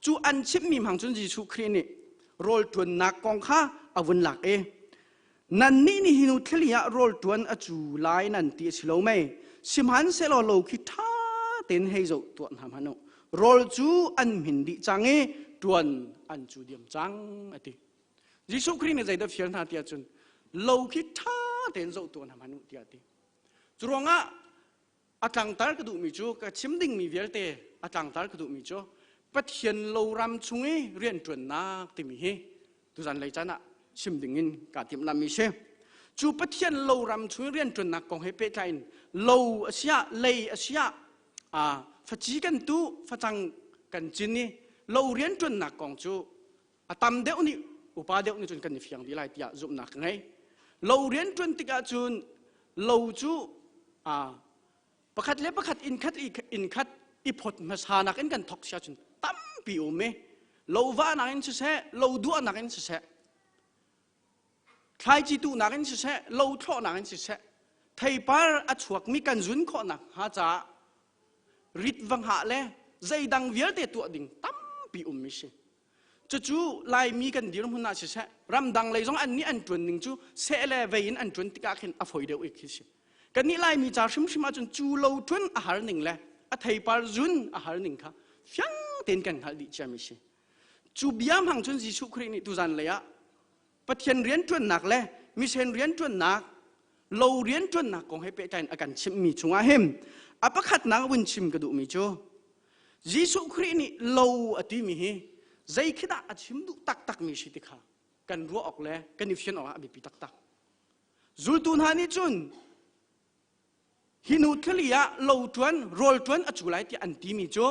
Cu an chimhmi hmang cun Jesuh Khrih nih rawl ṭuannak kong kha a vun lak i nannih nih hi hnu thlali ah rawl ṭuan a cu lai nan ti a si lo mei sihmanhsehlaw lo khi ṭha tein hei zoh tuah hna hmanh u rawl cu an hmin dih cang i ṭuan an cu diam cang a ti. Jesuh Khrih nih zeidah fial hna tiah cun lo khi ṭha tein zoh tuah hna hmanh u tiah a ti. Cu ruangah a tlangtar ka duhmi cu ka chim dingmi vialte a tlangtar ka duhmi cu Pathian lo ram chung i rianṭuannak timi hi tuzan lei caan ah chim dingin kaa timhlammi si. Cu Pathian lo ram chung i rianṭuannak kong he pehtlai in lo a siah lei a siah faci kan tuh facang kan cin i lo rianṭuannak kong cu a tam deuh nih upa deuh nih cun kan i fiang dih lai tiah zumhnak ka ngei lo rian ṭuan tikah cun lo cu pakhat le pakhat inn khat inn khat i phot hmasa nak in kan thok sia cun tampi um i lo vahnak in siseh lo duahnak in siseh thlaici tuhnak in siseh lo thlawhnak in siseh theipar a chuakmi kan zun khawhnak hnga caah rit va hngah le zeidang vialte tuah ding tampi ummi si cucu laimi kan dirhmun ah siseh ramdang lei zong an nih an ṭuan ning cu seh le vei in an ṭuan tikah khin a foi deuh ik khi si kannih laimi ca hrimhrim ahcun cu lo ṭuan a har ning le a theipar zun a har ning kha fiang tein kan hngalh dih ciami si cu bia hmang cun Jesuh Khrih nih tuzan lei ah Pathian rianṭuannak le misen rianṭuannak lo rianṭuannak kong he pehtlai in a kan chimhmi chungah hin a pakhatnak vun chim ka duhmi cu Jesuh Khrih nih lo a timi hi zei khi dah a chim duh taktakmi si ti kha kan ruah awk le kan i fian awk ah a biapi taktak. Zultu hna nih cun Hi nu thlali ah lo ṭuan, rawl ṭuan a cu lai tiah an timi cu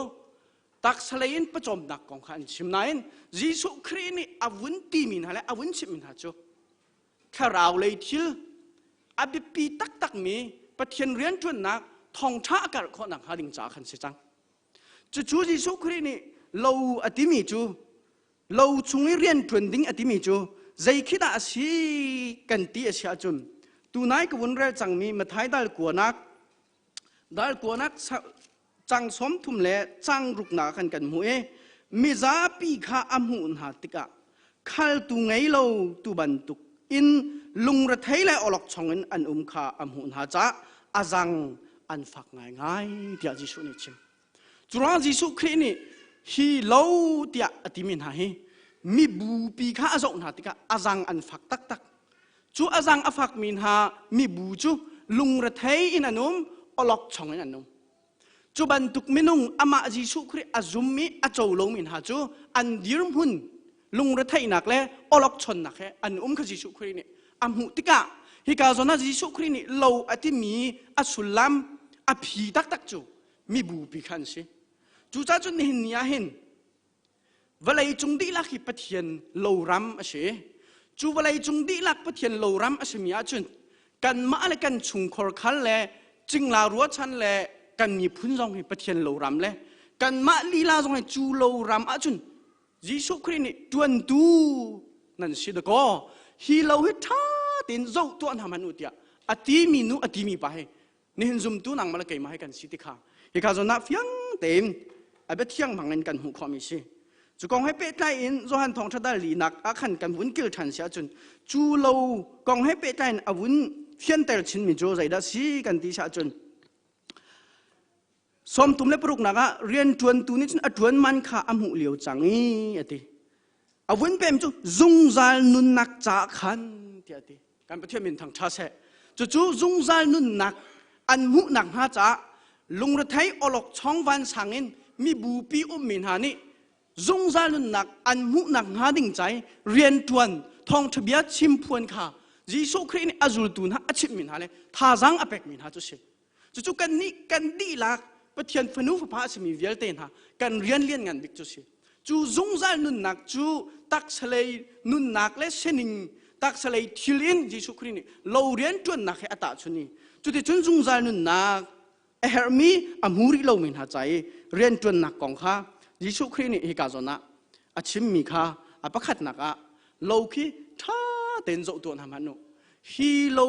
taksa lei in pawcawmnak kong kha an chim nain Jesuh Khrih nih a vun timi hna le a vun chimhmi hna cu thlarau lei thil a biapi taktakmi Pathian rianṭuannak thawngṭha a karh khawh nakhnga ding caah khan si cang. Cucu Jesuh Khrih nih lo a timi cu lo chung i rianṭuan ding a timi cu zei khi dah a si kan ti a si ahcun tunai ka vun rel cangmi Matthai dal kuanak. Dal kuanak cang 30 le cang ruknak khan kan hmuh i mizapi kha a hmuh hna tikah khaltu ngei lo tu bantuk in lungrethei le awlokchong in an um kha a hmuh hna caah a zang an fak ngaingai tiah Jesuh nih a chim. Curuang Jesuh Khrih nih hi lo tiah a timi hna hi mibupi kha a zoh hna tikah a zang an fak taktak. Cu a zang a fakmi hna mibu cu lungrethei in an um, awlokchong in an um. Cu bantuk minung amah Jesuh Khrih a zum i a co lomi hna cu an dirhmun lungretheihnak le awlokchonnak he an um kha Jesuh Khrih nih a hmuh tikah hika zawn ah Jesuh Khrih nih lo a timi a sullam a phi taktak cu mibupi kha an si. Cucaah cun nihin ni ah hin vawlei cung dihlak hi Pathian loram a si. Cu vawlei cung dihlak Pathian loram a simi ahcun kanmah le kan chungkhor khal le cingla ruachan le kan miphun zong hi Pathian loram le kanmah lila zong hi cu loram ahcun Jesuh Khrih nih ṭuantu nan si dakaw hi lo hi ṭha tein zoh tuah hna hmanh u tiah a timi nu a timi pa hi nihin zumtu nangmah le keimah hi kan si ti kha hika zawn ah fiang tein a bia thiang hmang in kan hmuh khawhmi si. Cu kong he pehtlai in Johan thawngṭha dal linak ah khan kan vun kil ṭhan si ahcun cu lo kong he pehtlai in a vun fianter chinmi cu zeidah si kan ti si ahcun 36 nak ah rianṭuantu nih cun a ṭuan man kha a hmuh lio cang i a ti. A vun pem cu zungzal nunnak caah khan tiah a ti. Kan Pathian min thangṭha seh. Cucu zungzal nunnak an hmuhnak hnga caah lungrethei awlokchong vansang in mibupi ummi hna nih zungzal nunnak an hmuhnak hnga ding cai rianṭuan thawngṭha bia chimphuan kha Jesuh Khrih nih a zultu hna a chimhmi hna le thazaang a pekmi hna cu si. Cucu kannih kan dihlak Pathian fanu fapa a simi vialte hna kan rian lian ngan bik cu si. Cu zungzal nunnak cu taksalei nunnak le sining taksalei thil in Jesuh Khrih nih lo rian ṭuannak he a tahchun i cuticun zungzal nunnak a herhmi a hmu rih lomi hna ca i rian ṭuannak kong kha Jesuh Khrih nih hika zawn ah a chimmi kha a pakhatnak ah lo khi ṭha tein zoh tuah hna hmanh u. Hi lo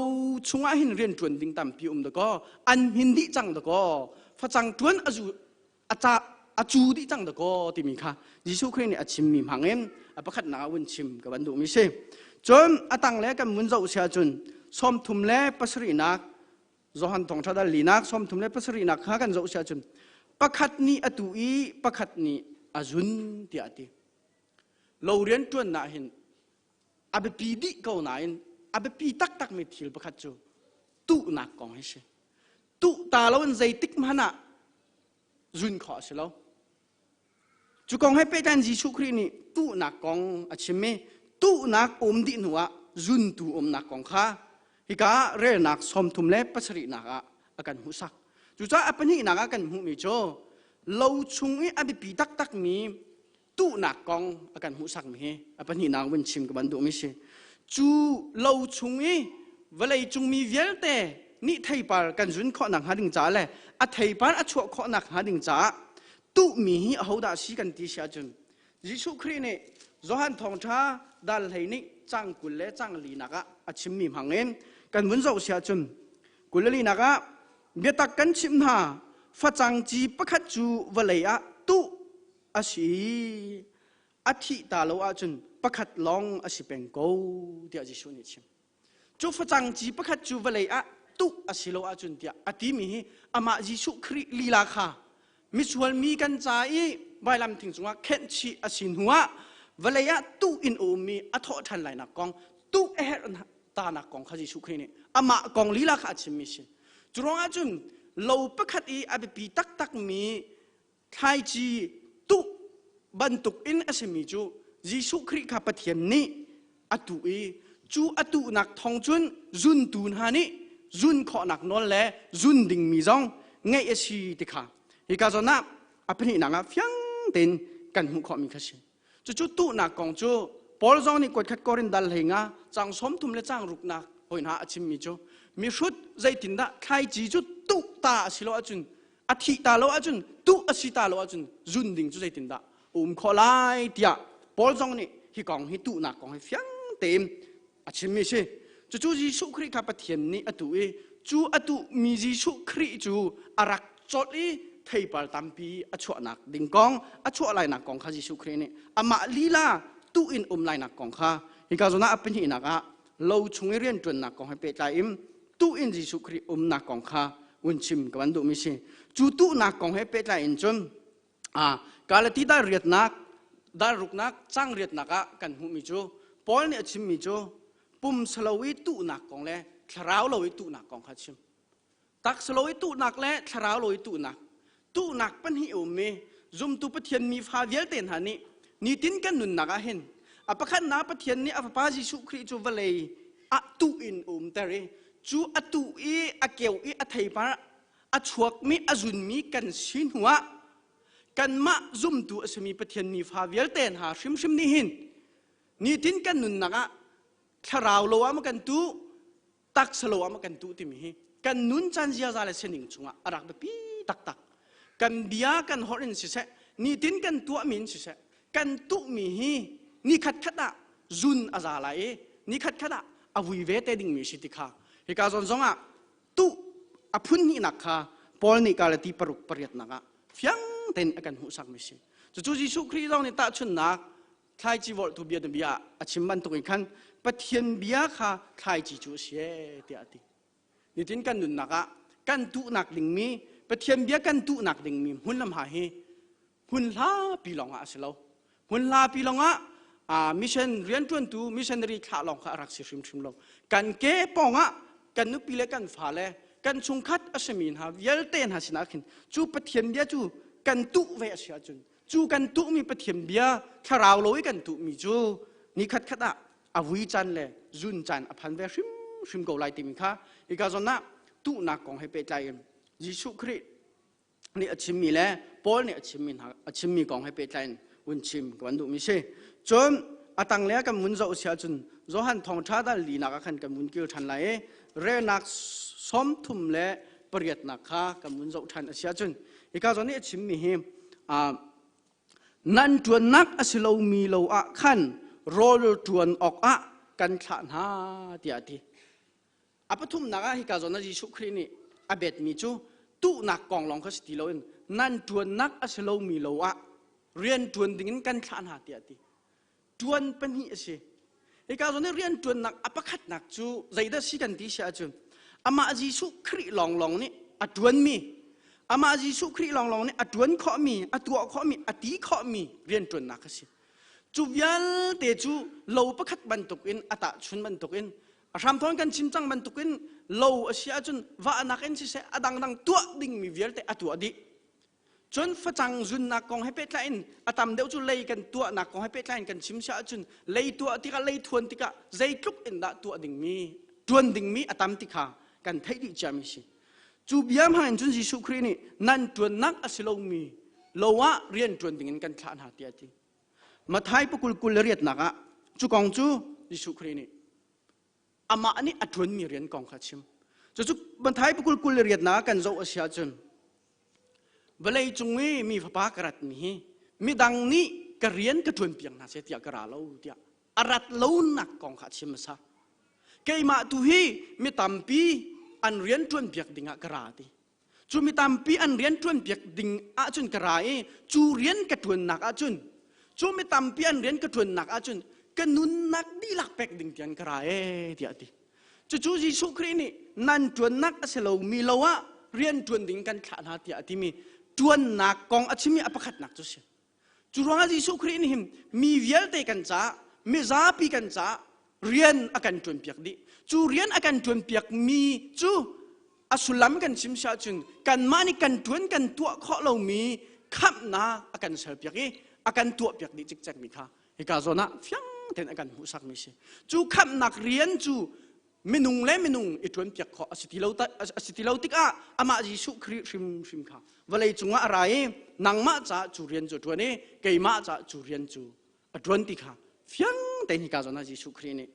chungah hin rian ṭuan ding tampi um dakaw, an hmin dih cang dakaw, facang ṭuan a zu a ca a cu dih cang dakaw timi kha Jesuh Khrih nih a chimmi hmang in a pakhatnak ah vun chim ka van duhmi si. Cun a tang le kan vun zoh si ahcun 37nak Johan thawngṭha dal linak 37nak kha kan zoh si ahcun pakhat nih a tu i pakhat nih a zun tiah a ti. Lo rian ṭuannak hin a biapi dih ko nain a biapi taktakmi thil pakhat cu tuhnak kong hi si. Tuh ta lo in zeitik hmanh ah zun khawh a si lo. Cu kong he pehtlai in Jesuh Khrih nih tuhnak kong a chim i tuhnak um dih hnuah zuntu umnak kong kha hika ah relnak 37nak ah a kan hmuhsak. Cucaah a pahnihnak ah kan hmuhmi cu lo chung i a biapi taktakmi tuhnak kong a kan hmuhsakmi hi a pahnihnak vun chim ka van duhmi si. Cu lo chung i vawlei cung mi vialte nih theipar kan zun khawhnak hnga ding caah le a theipar a chuah khawhnak hnga ding caah tuhmi hi ahodah si kan ti si ahcun Jesuh Khrih nih Johan Thawngṭha dal hlei nih cang 20 le cang linak ah a chimmi hmangin kan vun zoh si ahcun 24nak ah biatak kan chimh hna facang ci pakhat cu vawlei ah tuh a si a thih ta lo ahcun pakhat lawng a si peng ko tiah Jesuh nih a chim. Cu facang ci pakhat cu vawlei ah tuh a si lo ahcun tiah a timi hi amah Jesuh Khrih lila kha misual mi kan ca i vailam thing cungah khenh chih a si hnuah vawlei ah tuh in a ummi a thawh ṭhan lainak kong tuh a herh tanak kong kha Jesuh Khrih nih amah kong lila kha a chimmi si. Cu ruangah cun lo pakhat i a biapi taktakmi thlaici tuh bantuk in a simi cu Jesuh Khrih kha Pathian nih a tuh i cu a tuhnak thawng cun zuntu hna nih zun khawhnak nawl le zun dingmi zong ngeih a si ti kha hika zawn ah a pahnihnak ah fiang tein kan hmuh khawhmi kha si. Cucu tuhnak kong cu Paul zong nih kuatkhat Korin dal hlei nga cang 30 le cang ruknak hoi hna a chimmi cu mihrut zeitindah thlaici cu tuh ta a si lo ahcun a thih ta lo ahcun tuh a si ta lo ahcun zun ding cu zeitindah a um khawh lai tiah Paul zong nih hi kong hi tuhnak kong hi fiang tein a chimmi si. Cucu Jesuh Khrih kha Pathian nih a tuh i Cu a tuhmi Jesuh Khrih cu a rak colh i theipar tampi a chuahnak ding kong, a chuah lainak kong kha Jesuh Khrih nih amah lila tuh in um lainak kong kha hika zawn ah a pahnihnak ah lo chung i rianṭuannak kong he pehtlai in tuh in Jesuh Khrih umnak kong kha un chim ka van duhmi si. Cu tuhnak kong he pehtlai in cun Galati dal riatnak, dal ruknak, cang riatnak ah kan hmuhmi cu Paul nih a chimmi cu pumsa lo i tuhnak kong le thlarau lo i tuhnak kong kha a chim. Taksa lo i tuhnak le thlarau lo i tuhnak. Tuhnak pahnih a um i zumtu Pathian mi fa vialte hna nih nitin kan nunnak ah hin a pakhatnak Pathian nih a fapa Jesuh Khrih cu vawlei ah tuh in a umter i cu a tuh i a keu i a theipar a chuakmi a zunmi kan si hnuah kanmah zumtu a simi Pathian nifa vialte hna hrimhrim nih hin nitin kan nunnak ah thlarau lo ah maw kan tuh taksa lo ah maw kan tuh timi hi kan nun caan ziaza le sining chungah a rak biapi taktak. Kan bia kan holh in siseh, nitin kan tuahmi in siseh, kan tuhmi hi ni khatkhat ah zun a za lai i ni khatkhat ah a vui ve te dingmi si ti kha hika zawn zongah tuh a phun hnihnak kha Paul nih Galati paruk pariatnak ah fiang tein a kan hmuhsakmi si. Cucu Jesuh Khrih zong nih tahchunhnak thlaici vorhtu bia bia a chim bantuk in khan Pathian bia kha thlaici cu a si tiah a ti. Nitin kan nunnak ah kan tuhnak dingmi Pathian bia kan tuhnak dingmi hmun lam ha hi hmun hlapi lawng ah a si lo. Hmun hlapi lawng ah mission rianṭuantu missionary thlah lawng kha a rak si hrimhrim lo. Kan ke pawng ah kan nupi le kan fale kan chungkhat a simi hna vialte hna sinah khin cu Pathian bia cu kan tuh ve a si ahcun cu kan tuhmi Pathian bia thlarau lo i kan tuhmi cu ni khatkhat ah a vui caan le zun caan a phan ve hrimhrim ko lai timi kha hika zawn ah tuhnak kong he pehtlai in Jesuh Khrih nih a chimmi le Paul nih a chimmi hna a chimmi kong he pehtlai in vun chim ka van duhmi si. Cun a tang le kan vun zoh si ahcun Johan thawngṭha dal linak ah khan kan vun kil ṭhan lai i relnak 38nak kha kan vun zoh ṭhan a si ahcun hika zawn nih a chimmi hi nan ṭuannak a si lomi lo ah khan rawl ṭuan awkah kan thlah hna tiah a ti. A pathumnak ah hika zawn ah Jesuh Khrih nih a betmi cu tuhnak kong lawng kha si ti loin nan ṭuannak a si lomi lo ah rian ṭuan dingin kan thlah hna tiah a ti. Ṭuan pahnih a si. Hika zawn i rian ṭuannak a pakhatnak cu zeidah si kan ti si ahcun amah Jesuh Khrih lawnglawng nih a ṭuanmi amah Jesuh Khrih lawnglawng nih a ṭuan khawhmi, a tuah khawhmi, a ti khawhmi rian ṭuannak a si. Cu vialte cu lo pakhat bantukin a tahchun bantukin A hramthawn kan chim cang bantukin lo a si ahcun vahnak in siseh a dangdang tuah dingmi vialte a tuah dih. Cun facang zunnak kong he pehtlai in a tam deuh cu lei kan tuahnak kong he pehtlai in kan chim si ahcun lei tuah tikah lei thuan tikah zeitluk in dah tuah dingmi tuan dingmi a tam ti kha kan theih dih ciami si. Cu bia hmang in cun Jesuh Khrih nih nan tuannak a si lomi lo ah rian tuan dingin kan thlah hna tiah a ti. Mathai pakul kul le riatnak ah cu kong cu Jesuh Khrih nih amah nih a ṭuanmi rian kong kha a chim. Cucu Mathai pakul kul le riatnak kan zoh a si ahcun vawlei cung i mi fapa ka ratmi hi midang nih ka rian ka ṭuan piak hna seh tiah ka ra lo tiah a rat lonak kong kha a chim hmasa. Keimah tu hi mi tampi an rian ṭuan piak dingah ka ra ti. Cu mi tampi an rian ṭuanpiak ding ahcun ka ra i cu rian ka ṭuannak ahcun cu mi tampi an rian ka ṭuannak ahcun ka nunnak dihlak pek ding tiang ka ra ee tiah a ti. Cucu Jesuh Khrih nih nan ṭuannak a si lomi lo ah rian ṭuan ding kan thlah hna tiah a timi ṭuannak kong a chimmi a pakhatnak cu a si. Cu ruangah Jesuh Khrih nih hin mi vialte kan caah, mizapi kan caah rian a kan ṭuanpiak dih. Cu rian a kan ṭuanpiakmi cu a sullam kan chim si ahcun kanmah nih kan ṭuan kan tuah khawh lomi khamhnak a kan serpiak i a kan tuahpiak dih cikcekmi kha hika zawn ah fiang tein a kan hmuhsakmi si. Cu khamhnak rian cu minung le minung i ṭuanpiak khawh a si ti lo a si ti lo tikah amah Jesuh Khrih hrimhrim kha vawlei cungah a ra i nangmah caah cu rian cu a ṭuan i keimah caah cu rian cu a ṭuan ti kha fiang tein hika zawn ah Jesuh Khrih nih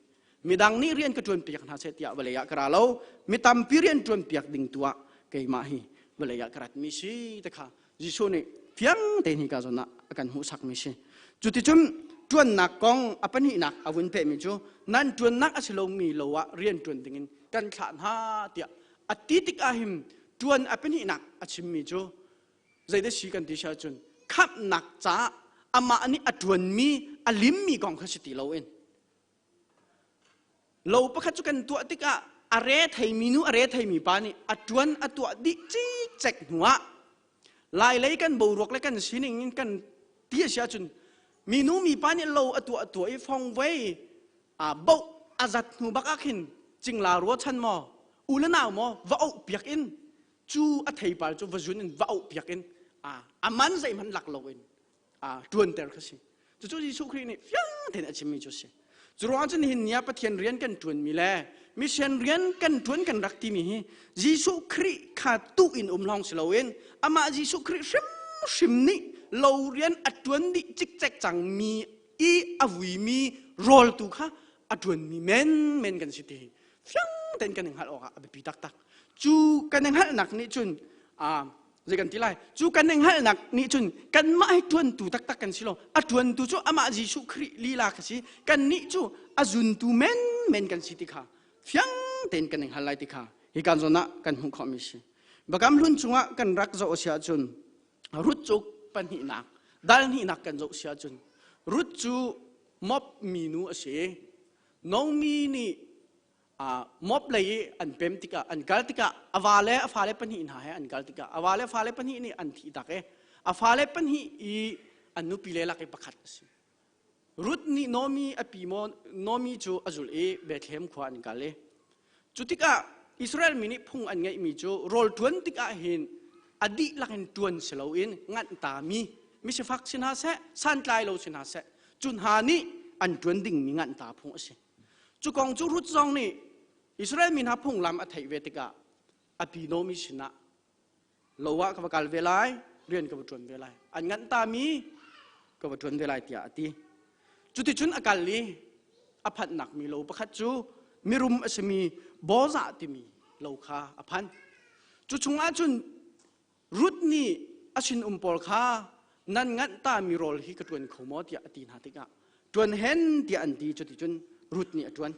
midang nih rian ka ṭuanpiak hna seh tiah vawlei ah ka ra lo mi tampi rian ṭuanpiak ding tu ah keimah hi vawlei ah ka ratmi si ti kha Jesuh nih fiang tein hika zawn ah a kan hmuhsakmi si. Cuticun ṭuannak kong a pahnihnak a vun pehmi cu nan ṭuannak a si lomi lo ah rian ṭuan dingin kan thlah hna tiah A ti tik ahhin ṭuan a pahnihnak a chimmi cu zeidah si kan ti si ahcun khamhnak caah amah nih a ṭuanmi a limmi kong kha si ti loin lo pakhat cu kan tuah tikah a re theimi nu a re theimi pa nih a ṭuan a tuah dih cikcek hnuah lailei kan boruak le kan sining in kan ti a si ahcun minu mipa nih lo a tuah tuah i fongvei a boh a zat hnu bak ah khin cingla rua chan maw u le nau maw va auh piak in cu a theipar cu va zun in va auh piak in a man zeihmanh lak loin ṭuanter kha si. Cucu Jesuh Khrih nih fiang tein a chimmi cu a si. Cu ruangah cun nihin ni ah Pathian rian kan ṭuanmi le mission rian kan ṭuan kan rak timi hi Jesuh Khrih kha tuh in um lawng si loin amah Jesuh Khrih hrimhrim nih lo rian a ṭuan dih cikcek cangmi i a vuimi rawl tu kha a ṭuanmi menmen kan si ti hi fiang tein kan i hngalh awkah a biapi taktak. Cu kan i hngalhnak nih cun zei kan ti lai cu kan i hngalhnak nih cun kanmah hi ṭuantu taktak kan si lo a ṭuantu cu amah Jesuh Khrih lila kha si kannih cu a zuntu menmen kan si ti kha fiang tein kan i hngal lai ti kha hi kan zawn ah kan hmuh khawhmi si Biakam hlun chungah kan rak zoh a si ahcun Ruth cu pahnihnak dal hnihnak kan zoh si ahcun Ruth cu Moab minu a si Nomi nih Moab lei i an pem tikah an kal tikah a va le a fale pahnih hna he an kal tikah a va le fale pahnih nih an thih tak i a fale pahnih i an nupi le lak i pakhat a si. Ruth nih Naomi a pi maw Naomi cu a zulh i Bethlehem khua an kal i cu tikah Israel mi nih phung an ngeihmi cu rawl ṭuan tikah hin a dihlak in ṭuan si loin nganh tami misifak si hna seh santlai lo si hna seh cu hna nih an ṭuan dingmi nganh ta phung a si. Cu kong cu Ruth zong nih Israel mi hna phunglam a theih ve tikah a pi Naomi sinah lo ah ka va kal ve lai, rian ka va ṭuan ve lai, an nganh tami ka va ṭuan ve lai tiah a ti. Cuticun a kal i a phanhnak mi lo pakhat cu mirum a simi Bozah timi lo kha a phan. Cu chungah cun Ruth nih a sinum pawl kha nan nganh tami rawl hi ka ṭuan kho maw tiah a ti hna tikah ṭuan hen tiah an ti cuticun Ruth nih a ṭuan.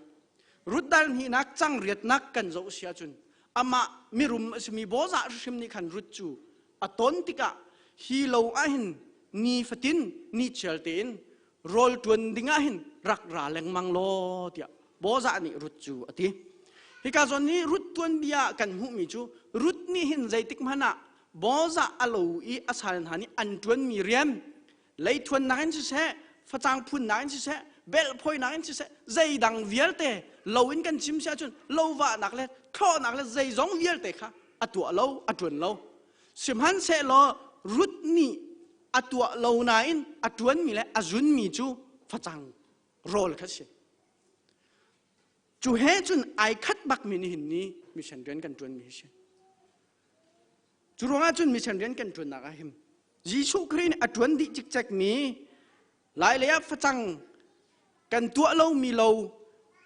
Ruth dal hnihnak cang riatnak kan zoh si ahcun amah mirum a simi Bozah hrim nih khan Ruth cu a ton tikah hi lo ahhin ni fatin ni chial tein rawl ṭuan ding ah hin rak ra lengmang law tiah Bozah nih Ruth cu a ti. Hika zawn nih Ruth tuanbia kan hmuhmi cu Ruth nih hin zeitik hmanh ah Bozah a lo i a sal hna nih an ṭuanmi rian leithuannak in siseh facang phunnak in siseh belhphoinak in siseh zeidang vialte lo in kan chim si ahcun lovahnak le thlawhnak le zeizong vialte kha a tuah lo a ṭuan lo sihmanhsehlaw Ruth nih a tuah lo nain a ṭuanmi le a zunmi cu facang rawl kha si. Cu he cun ai khat bakmi nihin ni mission rian kan ṭuanmi hi si. Cu ruangah cun mission rian kan ṭuannak ah him Jesuh Khrih nih a ṭuan dih cikcekmi Lai lei ah facang kan tuah lomi lo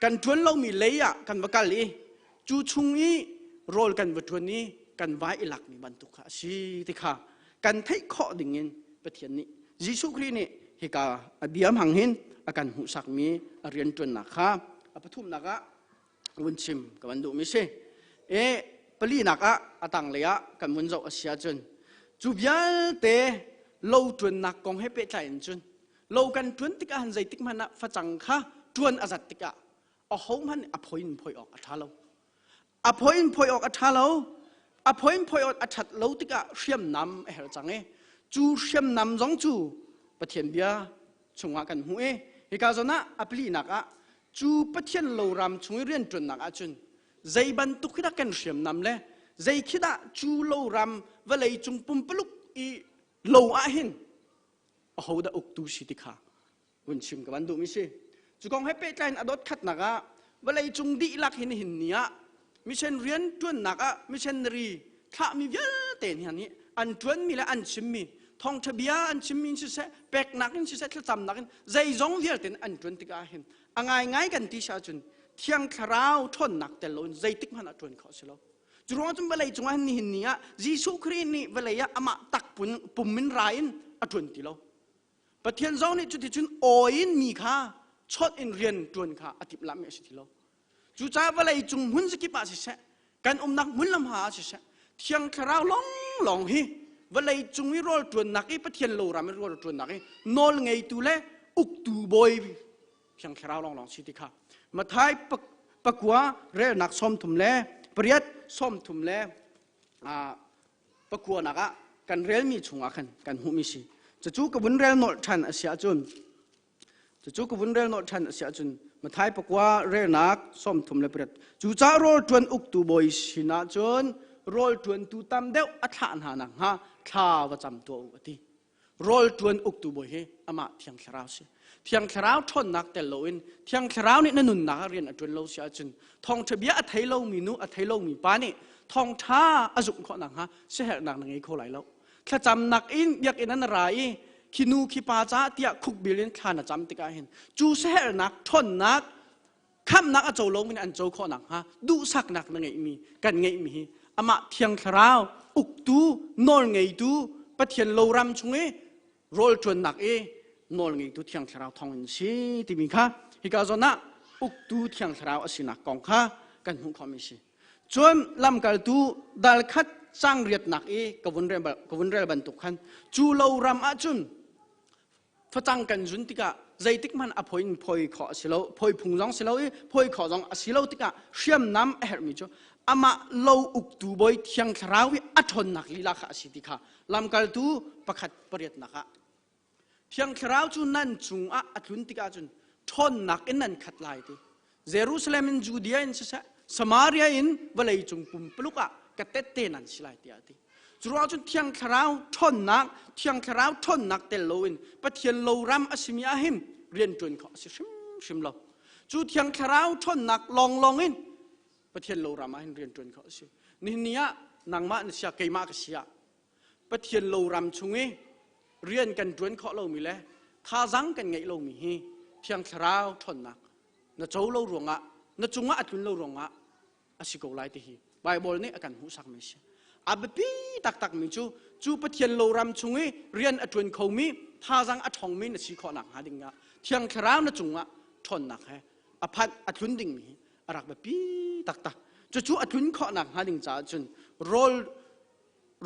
kan ṭuan lomi lei ah kan va kal i cu chung i rawl kan va ṭuan i kan vai i lakmi bantuk kha a si ti kha kan theih khawh dingin Pathian nih Jesuh Khrih nih hika a bia hmang hin a kan hmuhsakmi a rianṭuannak kha a pathumnak ah vun chim ka van duhmi si. E palinak ah a tanglei ah kan vun zoh a si ahcun cu vialte lo ṭuannak kong he pehtlai in cun lo kan ṭuan tikah han zeitik hmanh ah facang kha ṭuan a zat tikah ahohmanh a phoi in phoi awk a ṭha lo. A phoi in phoi awk a ṭha lo. A phoi in phoi awk a ṭhat lo tikah hriamnam a herh cang i cu hriamnam zong cu Pathian bia chungah kan hmuh i hika zawn ah a palinak ah cu Pathian loram chung i rianṭuannak ahcun zei bantuk khi dah kan hriamnam le zei khi dah cu loram vawlei cung pumpaluk i lo ah hin ahodah uktu si ti kha vun chim ka van duhmi si. Cu kong he pehtlai in a dot khatnak ah vawlei cung dihlak hin hin ni ah mission rian ṭuannak ah missionary thlahmi vialte hna nih an ṭuanmi le an chimmi thawngṭha bia an chimmi in siseh peknak in siseh thlacamnak in zeizong vialte in an ṭuan tikah hin a ngaingai kan ti si ahcun thiang thlarau ṭhawnnak tel loin zeitik hmanh ah ṭuan khawh a si lo. Cu ruangah cun vawlei cungah hin nihin ni ah Jesuh Khrih nih vawlei ah amah tak pum in ra in a ṭuan ti lo. Pathian zong nih cuticun aw in mi kha chawnh in rian ṭuan kha a timhlamhmi a si ti lo. Cucaah vawlei cung hmun zakip ah siseh. Kan umnak hmun lam ha ah siseh Thiang Thlarau long long hi vawlei cung i rawl ṭuannak i Pathian lo ram i rawl ṭuannak i nawl ngeitu le uktu bawi Thiang Thlarau long long si ti kha Mathai pakua relnak 38 39 nak ah kan relmi chungah khan kan hmuhmi si. Cucu ka vun rel nolh ṭhan a si ahcun Cucu ka vun rel nolh ṭhan a si ahcun Mathai pakua relnak 38 Cucaah rawl ṭuan uktu bawi sinah cun rawl ṭuantu tam deuh a thlah hna nakhnga thla va cam tuah u a ti. Rawl ṭuan uktu bawi hi amah Thiang Thlarau si. Thiang Thlarau ṭhawnnak tel loin Thiang Thlarau nih na nunnak ah rian a ṭuan lo si ahcun thawngṭha bia a thei lomi nu a thei lomi pa nih thawngṭha a zumh khawh nakhnga siaherhnak na ngei kho lai lo. Thlacamnak in biakinn an ra i khi nu khi pa ca tiah khukbil in thla na cam tikah hin cu siaherhnak ṭhawnnak khamhnak a co lomi an co khawh nakhnga duhsaknak na ngeihmi kan ngeihmi hi amah Thiang Thlarau uktu nawlngeitu Pathian loram chung i rawl ṭuannak i nawlngeitu Thiang Thlarau thawng in si timi kha hika zawn ah uktu Thiang Thlarau a sinak kong kha kan hmuh khawhmi si. Cun lamkaltu dal khat cang riatnak i ka vun rel bantuk khan cu lo ram ah cun facang kan zun tikah zeitik hmanh a phoi in phoi khawh a si lo phoi phung zong si lo i phoi khawh zong a si lo tikah hriamnam a herhmi cu amah lo uktu bawi thiang thlarau i a ṭhawnnak lila kha a si ti kha lamkaltu pakhat pariatnak ah thiang thlarau cu nan cungah a tlun tikah cun ṭhawnnak in nan khat lai ti Jerusalem in Judea in siseh Samaria in vawlei cung pumpuluk ah ka tette nan si lai tiah a ti. Cu ruang cun Thiang Thlarau ṭhawnnak, Thiang Thlarau ṭhawnnak tel loin Pathian lo ram a simi ah hin rian ṭuan khawh a si hrimhrim lo. Cu Thiang Thlarau ṭhawnnak lawnglawng in Pathian lo ram ah hin rian ṭuan khawh a si. Nihin ni ah nangmah na sia keimah ka sia Pathian lo ram chung i rian kan ṭuan khawh lomi le thazang kan ngeih lomi hi Thiang Thlarau ṭhawnnak na co lo ruangah na cungah a tlun lo ruangah a si ko lai ti hi Baibal nih a kan hmuhsakmi a si. A biapi taktakmi cu cu Pathian lo ram chung i rian a ṭuan khomi thazang a ṭhawngmi na si khawh nakhnga ding ah Thiang Thlarau na cungah ṭhawnnak he a phanh a tlun dingmi hi a rak biapi taktak. Cucu a tlun khawh nakhnga ding caah cun rawl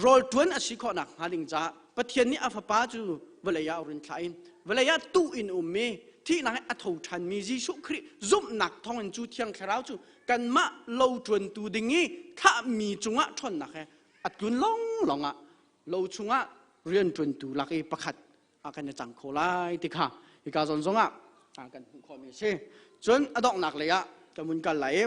rawl ṭuan a si khawh nakhnga ding caah Pathian nih a fapa cu vawlei ah a run thlah i vawlei ah tuh in ummi thihnak in a tho ṭhanmi Jesuh Khrih zumhnak thawngin cu Thiang Thlarau cu kanmah lo ṭuantu ding i thlahmi cungah ṭhawnnak he a tlun lawnglawng ah lo chungah rian ṭuantu lak i pakhat ah kan i cang kho lai ti kha hika zawn zongah kan hmuh khawhmi a si. Cun a donghnak lei ah kan vun kal lai i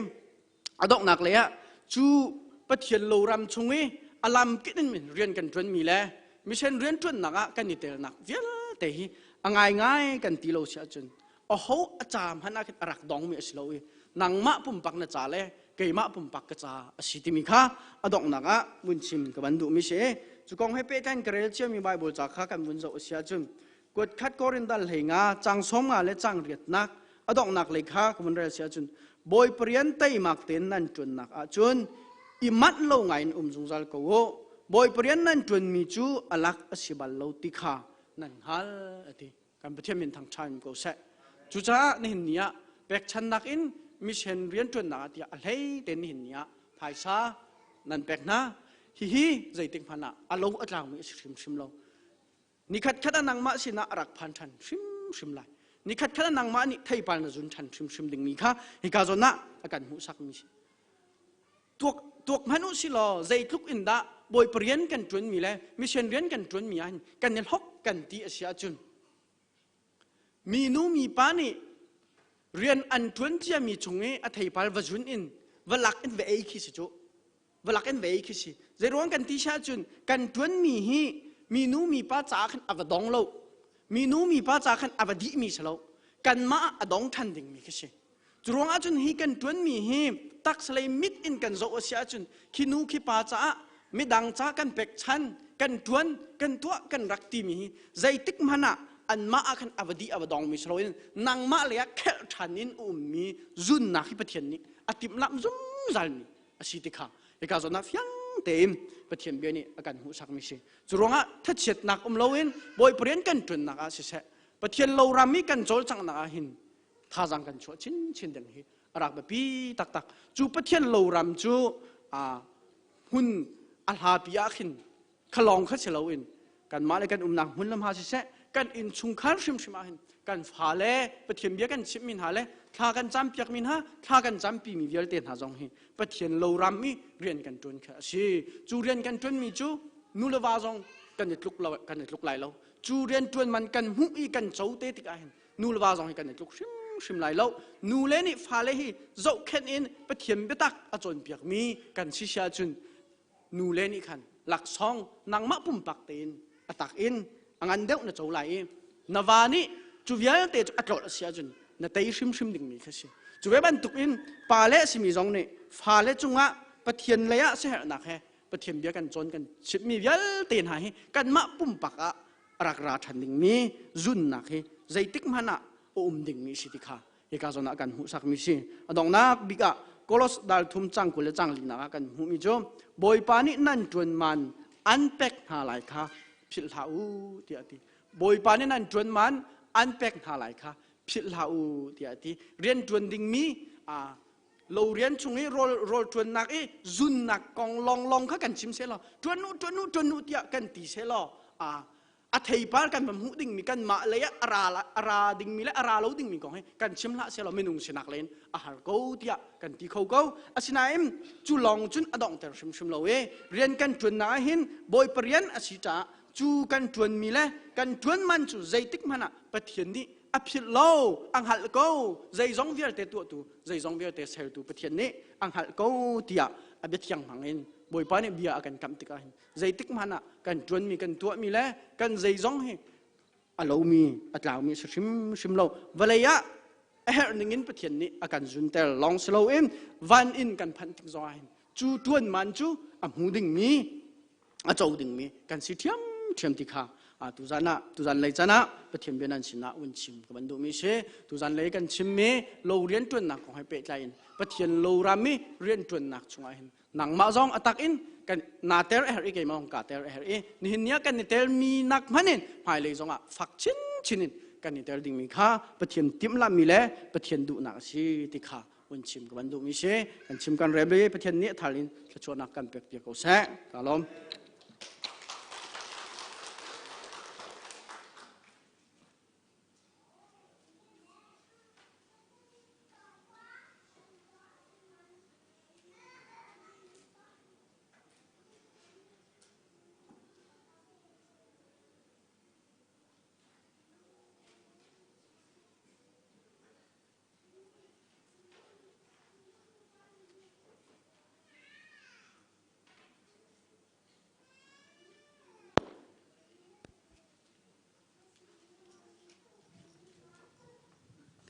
a donghnak lei ah cu Pathian lo ram chung i a lam kip in rian kan ṭuanmi le mission rian ṭuannak ah kan i telnak vialte hi a ngaingai kan ti lo si ahcun aho a ca hmanh ah khin a rak dongmi a si lo i nangmah pumpak na ca le keimah pumpak ka ca a si timi kha a donghnak ah vun chim ka van duhmi si. Cu kong he pehtlai in ka rel ciami Bible ca kha kan vun zoh a si ahcun kuat khat Korin dal hlei nga cang sawm nga le cang riatnak a donghnak lei kha ka vun rel si ahcun Bawipa rian teimak tein nan ṭuannak ahcun i manh lo ngai in um zungzal ko u. Bawipa rian nan ṭuanmi cu a lak a si bal lo ti kha nan hngal a ti. Kan Pathian min thangṭha in ko seh. Cucaah nihin ni ah pekchannak in mission rian ṭuannak ah tiah a hlei tein nihin ni ah phaisa nan pek hna. Hihi zeitik hmanh ah a lo a tlangmi a si hrimhrim lo. Nikhat khat ah nangmah sinah a rak phan ṭhan hrimhrim lai. Nikhat khat ah nangmah nih theipal na zun ṭhan hrimhrim dingmi kha hika zawn ah a kan hmuhsakmi si. Tuak tuak hmanh u si law zeitluk in dah Bawipa rian kan ṭuanmi le mission rian kan ṭuanmi ah hin kan i hlok kan ti a si ahcun minu mipa nih rian an ṭuan ciami chung i a theipal va zun in va lak in va ei khi si cu. Valak in vei khi si. Zeiruang kan ti siah cun kan ṭuanmi hi minu mipa caah khan a va dong lo. Minu mipa caah khan a va dihmi si lo. Kanmah a dong ṭhan dingmi khi si. Cu ruangah cun hi kan ṭuanmi hi taksalei mit in kan zoh a si ahcun khi nu khi pa caah midang ca kan pekchan, kan ṭuan, kan tuah, kan rak timi hi zeitik hmanh ah anmah ah khan a va dih a va dongmi si loin nangmah lei ah khelh ṭhan in a ummi zunnak hi Pathian nih a timhlamh zungzalmi a si ti kha hika zawn ah fiang tein Pathian bia nih a kan hmuhsakmi si. Cu ruangah thachiatnak um loin Bawipa rian kan ṭuannak ah siseh Pathian lo ram i kan cawlcanghnak ah hin thazaang kan chuah chinchin ding hi a rak biapi taktak. Cu Pathian lo ram cu A hmun a hlapi ah khin khalong kha si loin kanmah le kan umnak hmun lam ha siseh kan inn chungkhar hrimhrim ah hin kan fale Pathian bia kan chimhmi hna le thla kan campiak mi hna thla kan campi mi vialte hna zong hi Pathian loram i rian kan ṭuan kha a si. Cu rian kan ṭuanmi cu nu le va zong kan i tluk lo kan i tluk lai lo. Cu rian ṭuan man kan hmuh i kan co te tikah hin nu le va zong hi kan i tluk hrimhrim lai lo. Nu le nih fale hi zohkhenh in Pathian biatak a cawnpiakmi kan si sia cun nu le nih khan laksawng nangmah pumpak tein a tak in a ngan deuh na co lai i na va nih cu vialte cu a tlolh a si ahcun na tei hrimhrim dingmi kha si. Cu ve bantuk in pa le a simi zong nih fale cungah Pathian lei ah siaherhnak he Pathian bia kan cawn kan chimhmi vialte hna hi kanmah pumpak ah a rak ra ṭhan dingmi zunnak hi zeitik hmanh ah a um dingmi si ti kha hika zawn ah kan hmuhsakmi si. A donghnak bik ah Kolos dal thum cang 20 le cang linak ah kan hmuhmi cu Bawipa nih nan ṭuan man an pek hna lai kha philh hlah u tiah a ti. Bawipa nih nan ṭuan man an pek hna lai kha philh hlah u tiah a ti. Rian ṭuan dingmi lo rian chung i rawl rawl ṭuannak i zunnak kong longlong kha kan chim seh law ṭuan u ṭuan u ṭuan u tiah kan ti seh law a theipar kan va hmuh dingmi kan mah lei ah a ra a ra dingmi le a ra lo dingmi kong hi kan chim hlah seh law minung sinak len a har ko tiah kan ti kho ko. Asinain cu lawng cun a donghter hrimhrim lo i rian kan ṭuannak ah hin Bawipa rian a si caah cu kan ṭuanmi le kan ṭuan man cu zeitik hmanh ah Pathian nih a philh lo, a hngalh ko. Zeizong vialte tuahtu, zeizong vialte sertu Pathian nih a hngalh ko tiah a biathiang hmang in Bawipa nih bia a kan kamh tikah hin zeitik hmanh ah kan ṭuanmi kan tuahmi le kan zeizong hi a lomi a tlaumi a si hrimhrim lo. Vawlei ah a herh ningin Pathian nih a kan zunter lawng si loin van in kan phanh tik zong ah hin cu ṭuan man cu a hmu dingmi a co dingmi kan si ṭhiamṭhiam ti kha tuzan ah tuzan lei can ah Pathian bia nan sinah un chim ka van duhmi si. Tuzan lei kan chimmi lo rian ṭuannak kong he pehtlai in Pathian lo ram i rian ṭuannak chungah hin nangmah zong a tak in kan na ter a herh i keimah zong ka ter a herh i nihin ni ah kan i tel mi nak hmanh in hmailei zong ah fak chinchin in kan i tel dingmi kha Pathian timhlamhmi le Pathian duhnak a si ti kha un chim ka van duhmi si. Kan chim kan rem i Pathian nih a thar in thluachuahnak kan pek piak ko seh. Ka lawm.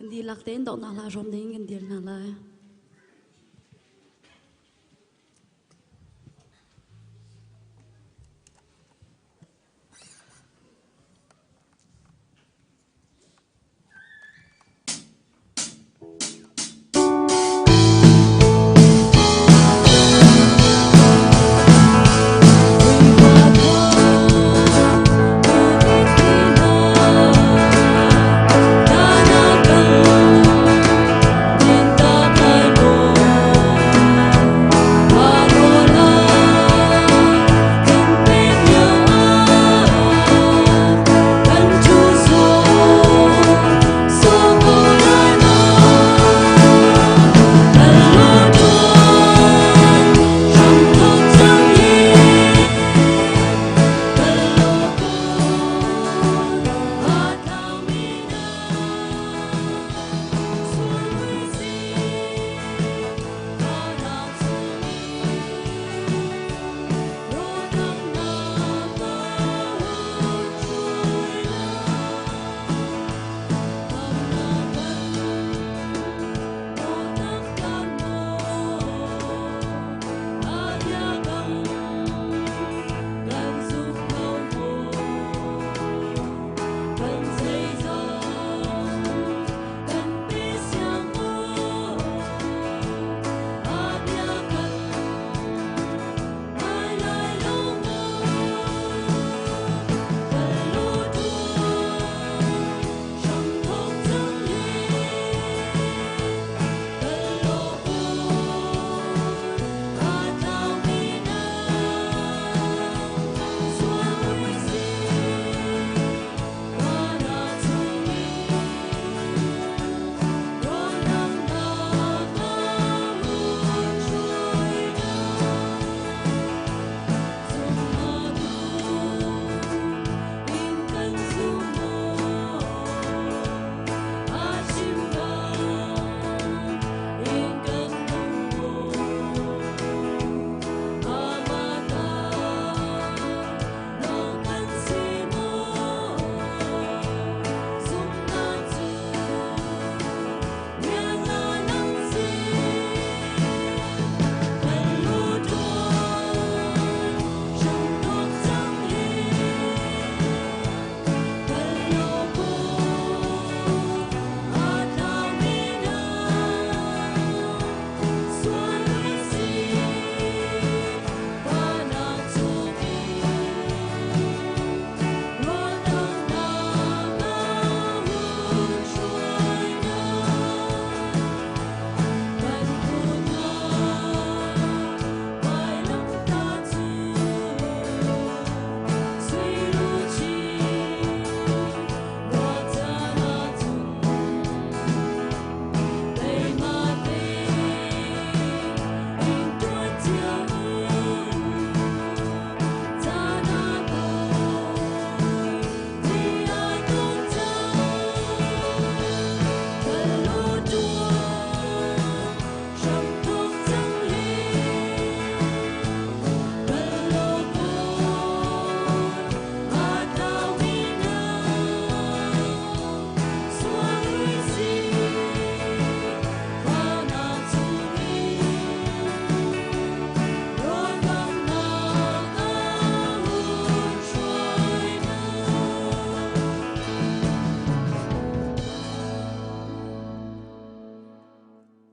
Kan dihlak tein donghnak hla hrawm ding kan dir hna lai.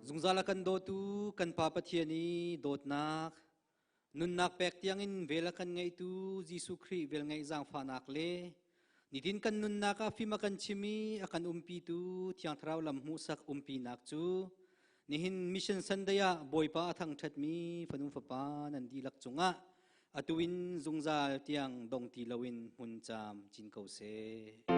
Zungzal a kan dawtu kan Pa Pathian i dawtnak, nunnak pek tiangin vel a kan ngeihtu Jesuh Khrih velngeih zaangfahnak le nitin kan nunnak ah fim a kan chim i a kan umpitu Thiang Thlarau lam hmuhsak umpinak cu nihin Mission Sunday ah Bawipa a thangṭhatmi fanu fapa nan dihlak cungah atu in zungzal tiang dong ti loin hmun caam cin ko seh.